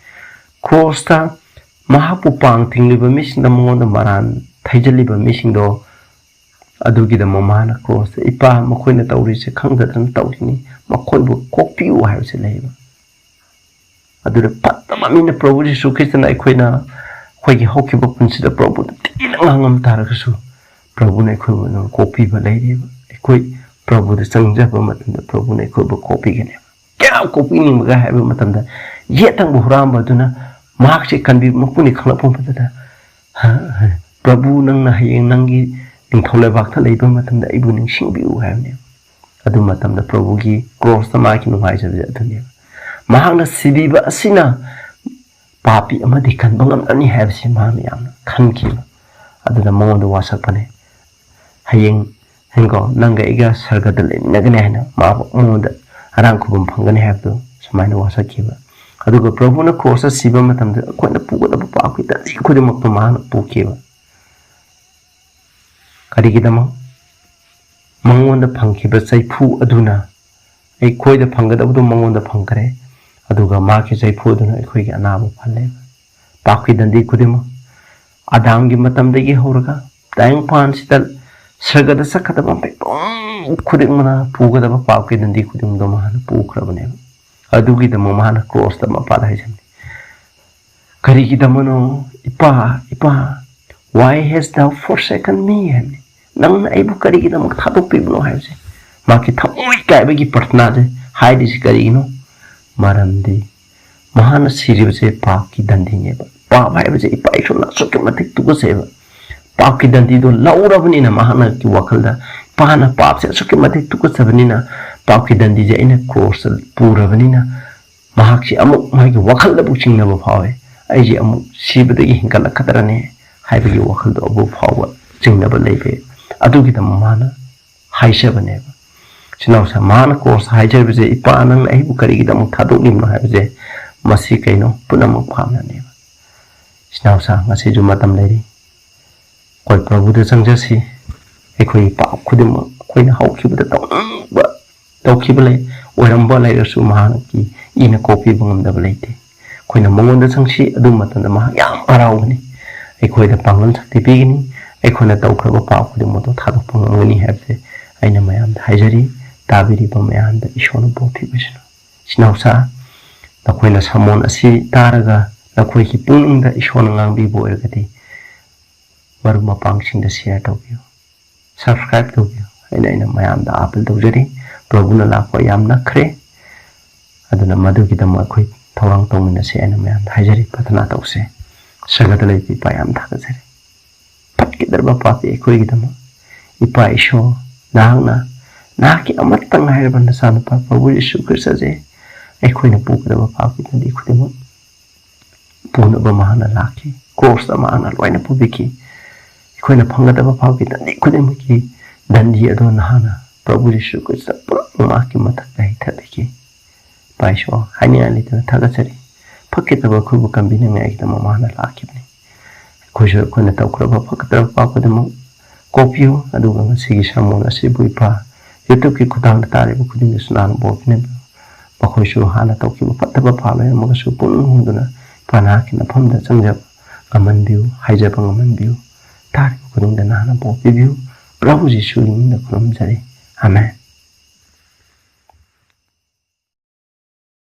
ꯀ꯭ꯔꯣꯁꯇ ꯃꯍꯥꯛꯄꯨ ꯄꯥꯡ ꯊꯤꯡꯂꯤꯕ ꯃꯤꯁꯤꯡꯗ, ꯃꯉꯣꯟꯗ ꯃꯔꯥꯟ ꯊꯩꯖꯤꯜꯂꯤꯕ ꯃꯤꯁꯤꯡꯗꯣ, ꯑꯗꯨꯒꯤꯗꯃꯛ ꯃꯥꯅ ꯀ꯭ꯔꯣꯁꯇ, "ꯏꯄꯥ, ꯃꯈꯣꯏꯅ ꯇꯧꯔꯤꯁꯦ ꯈꯪꯗꯗꯅ ꯇꯧꯔꯤꯅꯤ, ꯃꯈꯣꯏꯕꯨ ꯀꯣꯛꯄꯤꯌꯨ" ꯍꯥꯏꯕꯁꯦ ꯂꯩꯌꯦꯕ꯫ ꯑꯗꯨꯅ ꯐꯠꯇꯕ ꯃꯤꯅ ꯄ꯭ꯔꯚꯨ ꯖꯤꯁꯨ ꯈ꯭ꯔꯤꯁꯇꯅ ꯑꯩꯈꯣꯏꯅ, ꯑꯩꯈꯣꯏꯒꯤ ꯍꯧꯈꯤꯕ ꯄꯨꯟꯁꯤꯗ ꯄ꯭ꯔꯚꯨꯗ ꯊꯤꯅ ꯉꯥꯡꯉꯝ ꯇꯥꯔꯒꯁꯨ, ꯄ꯭ꯔꯚꯨꯅ ꯑꯩꯈꯣꯏꯕꯨ ꯑꯗꯨꯝ ꯀꯣꯛꯄꯤꯕ ꯂꯩꯔꯦꯕ꯫ ꯑꯩꯈꯣꯏ ꯄ꯭ꯔꯚꯨꯗ ꯆꯪꯖꯕ ꯃꯇꯝꯗ ꯄ꯭ꯔꯚꯨꯅ ꯑꯩꯈꯣꯏꯕꯨ ꯀꯣꯛꯄꯤꯒꯅꯦꯕ꯫ ꯀꯌꯥꯝ ꯀꯣꯛꯄꯤꯅꯤꯡꯕꯒꯦ ꯍꯥꯏꯕ ꯃꯇꯝꯗ, ꯌꯦꯠ ꯊꯪꯕ ꯍꯨꯔꯥꯟꯕ ꯑꯗꯨꯅ ꯃꯍꯥꯛꯁꯦ ꯀꯟꯕꯤꯕ ꯃꯄꯨꯅꯤ ꯈꯪꯂꯛꯄ ꯃꯇꯝꯗ, "ꯄ꯭ꯔꯚꯨ, ꯅꯪꯅ ꯍꯌꯦꯡ ꯅꯪꯒꯤ ꯅꯤꯡꯊꯧ ꯂꯩꯕꯥꯛꯇ ꯂꯩꯕ ꯃꯇꯝꯗ ꯑꯩꯕꯨ ꯅꯤꯡꯁꯤꯡꯕꯤꯌꯨ" ꯍꯥꯏꯕꯅꯦꯕ꯫ ꯑꯗꯨ ꯃꯇꯝꯗ ꯄ꯭ꯔꯚꯨꯒꯤ ꯀ꯭ꯔꯣꯁꯇ ꯃꯥꯒꯤ ꯅꯨꯡꯉꯥꯏꯖꯕꯁꯦ ꯑꯗꯨꯅꯦꯕ꯫ ꯃꯍꯥꯛꯅ ꯁꯤꯕꯤꯕ ꯑꯁꯤꯅ ꯄꯥꯄꯤ ꯑꯃꯗꯤ ꯀꯟꯕ ꯉꯝꯂꯅꯤ ꯍꯥꯏꯕꯁꯤ ꯃꯍꯥꯛꯅ ꯌꯥꯝꯅ ꯈꯟꯈꯤꯕ꯫ ꯑꯗꯨꯗ ꯃꯉꯣꯟꯗ ꯋꯥꯁꯛꯄꯅꯦ, "ꯍꯌꯦꯡ, ꯍꯌꯦꯡꯀꯣ, ꯅꯪꯒ ꯑꯩꯒ ꯁꯔꯒꯗ ꯂꯩꯃꯤꯟꯅꯒꯅꯤ" ꯍꯥꯏꯅ ꯃꯥꯕꯨ, ꯃꯉꯣꯟꯗ ꯑꯔꯥꯡ ꯈꯨꯕꯝ ꯐꯪꯒꯅꯤ ꯍꯥꯏꯕꯗꯨ ꯁꯨꯃꯥꯏꯅ ꯋꯥꯁꯛꯈꯤꯕ꯫ ꯑꯗꯨꯒ ꯄ꯭ꯔꯚꯨꯅ ꯀ꯭ꯔꯣꯁꯇ ꯁꯤꯕ ꯃꯇꯝꯗ ꯑꯩꯈꯣꯏꯅ ꯄꯨꯒꯗꯕ ꯄꯥꯞꯀꯤ ꯗꯟꯗꯤ ꯈꯨꯗꯤꯡꯃꯛꯇꯨ ꯃꯍꯥꯛꯅ ꯄꯨꯈꯤꯕ꯫ ꯀꯔꯤꯒꯤꯗꯃꯛ? ꯃꯉꯣꯟꯗ ꯐꯪꯈꯤꯕ ꯆꯩꯐꯨ ꯑꯗꯨꯅ, ꯑꯩꯈꯣꯏꯗ ꯐꯪꯒꯗꯕꯗꯨ ꯃꯉꯣꯟꯗ ꯐꯪꯈ꯭ꯔꯦ, ꯑꯗꯨꯒ ꯃꯍꯥꯛꯀꯤ ꯆꯩꯐꯨ ꯑꯗꯨꯅ ꯑꯩꯈꯣꯏꯒꯤ ꯑꯅꯥꯕ ꯐꯍꯜꯂꯦ꯫ ꯄꯥꯞꯀꯤ ꯗꯟꯗꯤ ꯈꯨꯗꯤꯡꯃꯛ, ꯑꯗꯥꯝꯒꯤ ꯃꯇꯝꯗꯒꯤ ꯍꯧꯔꯒ ꯇꯥꯏꯕꯪꯄꯥꯟꯁꯤꯗ ꯁꯔꯒꯗ ꯆꯠꯀꯗꯕ ꯃꯤꯄꯨꯝ ꯈꯨꯗꯤꯡꯃꯛꯅ ꯄꯨꯒꯗꯕ ꯄꯥꯞꯀꯤ ꯗꯟꯗꯤ ꯈꯨꯗꯤꯡꯃꯛꯇꯣ ꯃꯍꯥꯛꯅ ꯄꯨꯈ꯭ꯔꯕꯅꯦꯕ꯫ ꯑꯗꯨꯒꯤꯗꯃꯛ ꯃꯍꯥꯛꯅ ꯀ꯭ꯔꯣꯁꯇ ꯃꯄꯥꯗ ꯍꯥꯏꯖꯕꯅꯤ, "ꯀꯔꯤꯒꯤꯗꯃꯛꯅꯣ, ꯏꯄꯥ, ꯏꯄꯥ, why hast thou forsaken me?" ꯍꯥꯏꯕꯅꯤ꯫ "ꯅꯪꯅ ꯑꯩꯕꯨ ꯀꯔꯤꯒꯤꯗꯃꯛ ꯊꯥꯗꯣꯛꯄꯤꯕꯅꯣ?" ꯍꯥꯏꯕꯁꯦ, ꯃꯍꯥꯛꯀꯤ ꯊꯃꯣꯏ ꯀꯥꯏꯕꯒꯤ ꯄ꯭ꯔꯊꯅꯥꯁꯦ ꯍꯥꯏꯔꯤꯁꯤ ꯀꯔꯤꯒꯤꯅꯣ? ꯃꯔꯝꯗꯤ ꯃꯍꯥꯛꯅ ꯁꯤꯔꯤꯕꯁꯦ ꯄꯥꯞꯀꯤ ꯗꯟꯗꯤꯅꯦꯕ꯫ ꯄꯥꯞ ꯍꯥꯏꯕꯁꯦ ꯏꯄꯥ ꯏꯁꯣꯔꯅ ꯑꯁꯨꯛꯀꯤ ꯃꯇꯤꯛ ꯇꯨꯀꯠꯆꯩꯕ꯫ ꯄꯥꯞꯀꯤ ꯗꯟꯗꯤꯗꯣ ꯂꯧꯔꯕꯅꯤꯅ, ꯃꯍꯥꯛꯅꯒꯤ ꯋꯥꯈꯜꯗ, "ꯏꯄꯥꯅ ꯄꯥꯞꯁꯦ ꯑꯁꯨꯛꯀꯤ ꯃꯇꯤꯛ ꯇꯨꯀꯠꯆꯕꯅꯤꯅ, ꯄꯥꯞꯀꯤ ꯗꯟꯗꯤꯁꯦ ꯑꯩꯅ ꯀ꯭ꯔꯣꯁꯇ ꯄꯨꯔꯕꯅꯤꯅ", ꯃꯍꯥꯛꯁꯤ ꯑꯃꯨꯛ ꯃꯥꯒꯤ ꯋꯥꯈꯜꯗꯕꯨ ꯆꯤꯡꯅꯕ ꯐꯥꯎꯋꯦ꯫ ꯑꯩꯁꯦ ꯑꯃꯨꯛ ꯁꯤꯕꯗꯒꯤ ꯍꯤꯡꯒꯠꯂꯛꯀꯗ꯭ꯔꯅꯦ ꯍꯥꯏꯕꯒꯤ ꯋꯥꯈꯜꯗꯣ ꯑꯕꯨ ꯐꯥꯎꯕ ꯆꯤꯡꯅꯕ ꯂꯩꯕ꯫ ꯑꯗꯨꯒꯤꯗꯃꯛ ꯃꯥꯅ ꯍꯥꯏꯖꯕꯅꯦꯕ꯫ ꯏꯆꯤꯟ ꯏꯅꯥꯎꯁꯥ, ꯃꯥꯅ ꯀ꯭ꯔꯣꯁ ꯍꯥꯏꯖꯔꯤꯕꯁꯦ, "ꯏꯄꯥ, ꯅꯪꯅ ꯑꯩꯕꯨ ꯀꯔꯤꯒꯤꯗꯃꯛ ꯊꯥꯗꯣꯛꯂꯤꯕꯅꯣ?" ꯍꯥꯏꯕꯁꯦ, ꯃꯁꯤ ꯀꯩꯅꯣ? ꯄꯨꯝꯅꯃꯛ ꯐꯥꯞꯅꯅꯦꯕ꯫ ꯏꯆꯤꯟ ꯏꯅꯥꯎꯁꯥ, ꯉꯁꯤꯁꯨ ꯃꯇꯝ ꯂꯩꯔꯤ꯫ ꯑꯩꯈꯣꯏ ꯄ꯭ꯔꯚꯨꯗ ꯆꯪꯖꯁꯤ꯫ ꯑꯩꯈꯣꯏꯒꯤ ꯄꯥꯞ ꯈꯨꯗꯤꯡꯃꯛ ꯑꯩꯈꯣꯏꯅ ꯍꯧꯈꯤꯕꯗ ꯇꯧꯅꯤꯡꯕ ꯇꯧꯈꯤꯕ ꯂꯩ, ꯑꯣꯏꯔꯝꯕ ꯂꯩꯔꯁꯨ ꯃꯍꯥꯛꯀꯤ ꯏꯅ ꯀꯣꯛꯄꯤꯕ ꯉꯝꯗꯕ ꯂꯩꯇꯦ꯫ ꯑꯩꯈꯣꯏꯅ ꯃꯉꯣꯟꯗ ꯆꯪꯁꯤ, ꯑꯗꯨ ꯃꯇꯝꯗ ꯃꯍꯥꯛ ꯌꯥꯝ ꯍꯔꯥꯎꯒꯅꯤ, ꯑꯩꯈꯣꯏꯗ ꯄꯥꯡꯒꯜ ꯁꯛꯇꯤ ꯄꯤꯒꯅꯤ, ꯑꯩꯈꯣꯏꯅ ꯇꯧꯈ꯭ꯔꯕ ꯄꯥꯞ ꯈꯨꯗꯤꯡꯃꯛꯇꯨ ꯊꯥꯗꯣꯛꯄ ꯉꯝꯒꯅꯤ ꯍꯥꯏꯕꯁꯦ ꯑꯩꯅ ꯃꯌꯥꯝꯗ ꯍꯥꯏꯖꯔꯤ꯫ ꯇꯥꯕꯤꯔꯤꯕ ꯃꯌꯥꯝꯗ ꯏꯁꯣꯔꯅ ꯕꯣꯔ ꯄꯤꯕꯤꯁꯅꯨ꯫ ꯏꯆꯤꯟ ꯏꯅꯥꯎꯁꯥ, ꯅꯈꯣꯏꯅ ꯁꯥꯃꯣꯟ ꯑꯁꯤ ꯇꯥꯔꯒ ꯅꯈꯣꯏꯒꯤ ꯄꯨꯛꯅꯤꯡꯗ ꯏꯁꯣꯔꯅ ꯉꯥꯡꯕꯤꯕ ꯑꯣꯏꯔꯒꯗꯤ, ꯃꯔꯨꯞ ꯃꯄꯥꯡꯁꯤꯡꯗ ꯁꯤꯌꯔ ꯇꯧꯕꯤꯌꯨ, ꯁꯕꯁꯀ꯭ꯔꯥꯏꯕ ꯇꯧꯕꯤꯌꯨ꯫ ꯑꯩꯅ, ꯑꯩꯅ ꯃꯌꯥꯝꯗ ꯑꯥꯄꯤꯜ ꯇꯧꯖꯔꯤ꯫ ꯄ꯭ꯔꯚꯨꯅ ꯂꯥꯛꯄ ꯌꯥꯝ ꯅꯛꯈ꯭ꯔꯦ꯫ ꯑꯗꯨꯅ ꯃꯗꯨꯒꯤꯗꯃꯛ ꯑꯩꯈꯣꯏ ꯊꯧꯔꯥꯡ ꯇꯧꯃꯤꯟꯅꯁꯤ꯫ ꯑꯩꯅ ꯃꯌꯥꯝꯗ ꯍꯥꯏꯖꯔꯤ, ꯄ꯭ꯔꯊꯅꯥ ꯇꯧꯁꯦ꯫ ꯁꯔꯒꯗ ꯂꯩꯕ ꯏꯄꯥ, ꯌꯥꯝ ꯊꯥꯒꯠꯆꯔꯤ꯫ ꯐꯠꯈꯤꯗ꯭ꯔꯕ ꯄꯥꯄꯤ ꯑꯩꯈꯣꯏꯒꯤꯗꯃꯛ ꯏꯄꯥ ꯏꯁꯣꯔ, ꯅꯍꯥꯛꯅ ꯅꯍꯥꯛꯀꯤ ꯑꯃꯠꯇ ꯉꯥꯏꯔꯕ ꯅꯆꯥꯅꯨꯄꯥ ꯄ꯭ꯔꯚꯨ ꯌꯤꯁꯨ ꯈ꯭ꯔꯤꯁꯇꯁꯦ ꯑꯩꯈꯣꯏꯅ ꯄꯨꯒꯗꯕ ꯄꯥꯞꯀꯤ ꯇꯟꯗꯤ ꯈꯨꯗꯤꯡꯃꯛ ꯄꯨꯅꯕ ꯃꯍꯥꯛꯅ ꯂꯥꯛꯈꯤ꯫ ꯀ꯭ꯔꯣꯁꯇ ꯃꯍꯥꯛꯅ ꯂꯣꯏꯅ ꯄꯨꯕꯤꯈꯤ꯫ ꯑꯩꯈꯣꯏꯅ ꯐꯪꯒꯗꯕ ꯄꯥꯞꯀꯤ ꯇꯟꯗꯤ ꯈꯨꯗꯤꯡꯃꯛꯀꯤ ꯗꯟꯗꯤ ꯑꯗꯣ ꯅꯍꯥꯛꯅ ꯄ꯭ꯔꯚꯨ ꯌꯤꯁꯨ ꯈ꯭ꯔꯤꯁꯇ ꯄꯨꯝꯅꯃꯛꯀꯤ ꯃꯊꯛꯇ ꯍꯩꯊꯕꯤꯈꯤ꯫ ꯏꯄꯥ ꯏꯁꯣꯔ, ꯍꯥꯏꯅꯤꯡꯉꯥꯏ ꯂꯩꯇꯅ ꯊꯥꯒꯠꯆꯔꯤ꯫ ꯐꯠꯈꯤꯗꯕ ꯑꯩꯈꯣꯏꯕꯨ ꯀꯟꯕꯤꯅꯉꯥꯏꯒꯤꯗꯃꯛ ꯃꯍꯥꯛꯅ ꯂꯥꯛꯈꯤꯕꯅꯤ꯫ ꯑꯩꯈꯣꯏꯁꯨ ꯑꯩꯈꯣꯏꯅ ꯇꯧꯈ꯭ꯔꯕ ꯐꯠꯇꯕ ꯄꯥꯞ ꯈꯨꯗꯤꯡꯃꯛ ꯀꯣꯛꯄꯤꯌꯨ, ꯑꯗꯨꯒ ꯉꯁꯤꯒꯤ ꯁꯥꯃꯣꯟ ꯑꯁꯤꯕꯨ ꯏꯄꯥ, YouTubeꯀꯤ ꯈꯨꯠꯊꯥꯡꯗ ꯇꯥꯔꯤꯕ ꯈꯨꯗꯤꯡꯗꯁꯨ ꯅꯍꯥꯛꯅ ꯕꯣꯔ ꯄꯤꯅꯕꯤꯌꯨ꯫ ꯃꯈꯣꯏꯁꯨ ꯍꯥꯟꯅ ꯇꯧꯈꯤꯕ ꯐꯠꯇꯕ ꯄꯥꯞ ꯂꯩꯔꯝꯃꯒꯁꯨ ꯄꯨꯛꯅꯤꯡ ꯍꯣꯡꯗꯨꯅ ꯏꯄꯥ ꯅꯍꯥꯛꯀꯤ ꯅꯐꯝꯗ ꯆꯪꯖꯕ ꯉꯝꯍꯟꯕꯤꯌꯨ, ꯍꯥꯏꯖꯕ ꯉꯝꯍꯟꯕꯤꯌꯨ꯫ ꯇꯥꯔꯤꯕ ꯈꯨꯗꯤꯡꯗ ꯅꯍꯥꯛꯅ ꯕꯣꯔ ꯄꯤꯕꯤꯌꯨ꯫ ꯄ꯭ꯔꯚꯨ ꯖꯤꯁꯨꯒꯤ ꯃꯤꯡꯗ ꯈꯨꯔꯨꯝꯖꯔꯤ꯫ ꯑꯃꯦꯟ꯫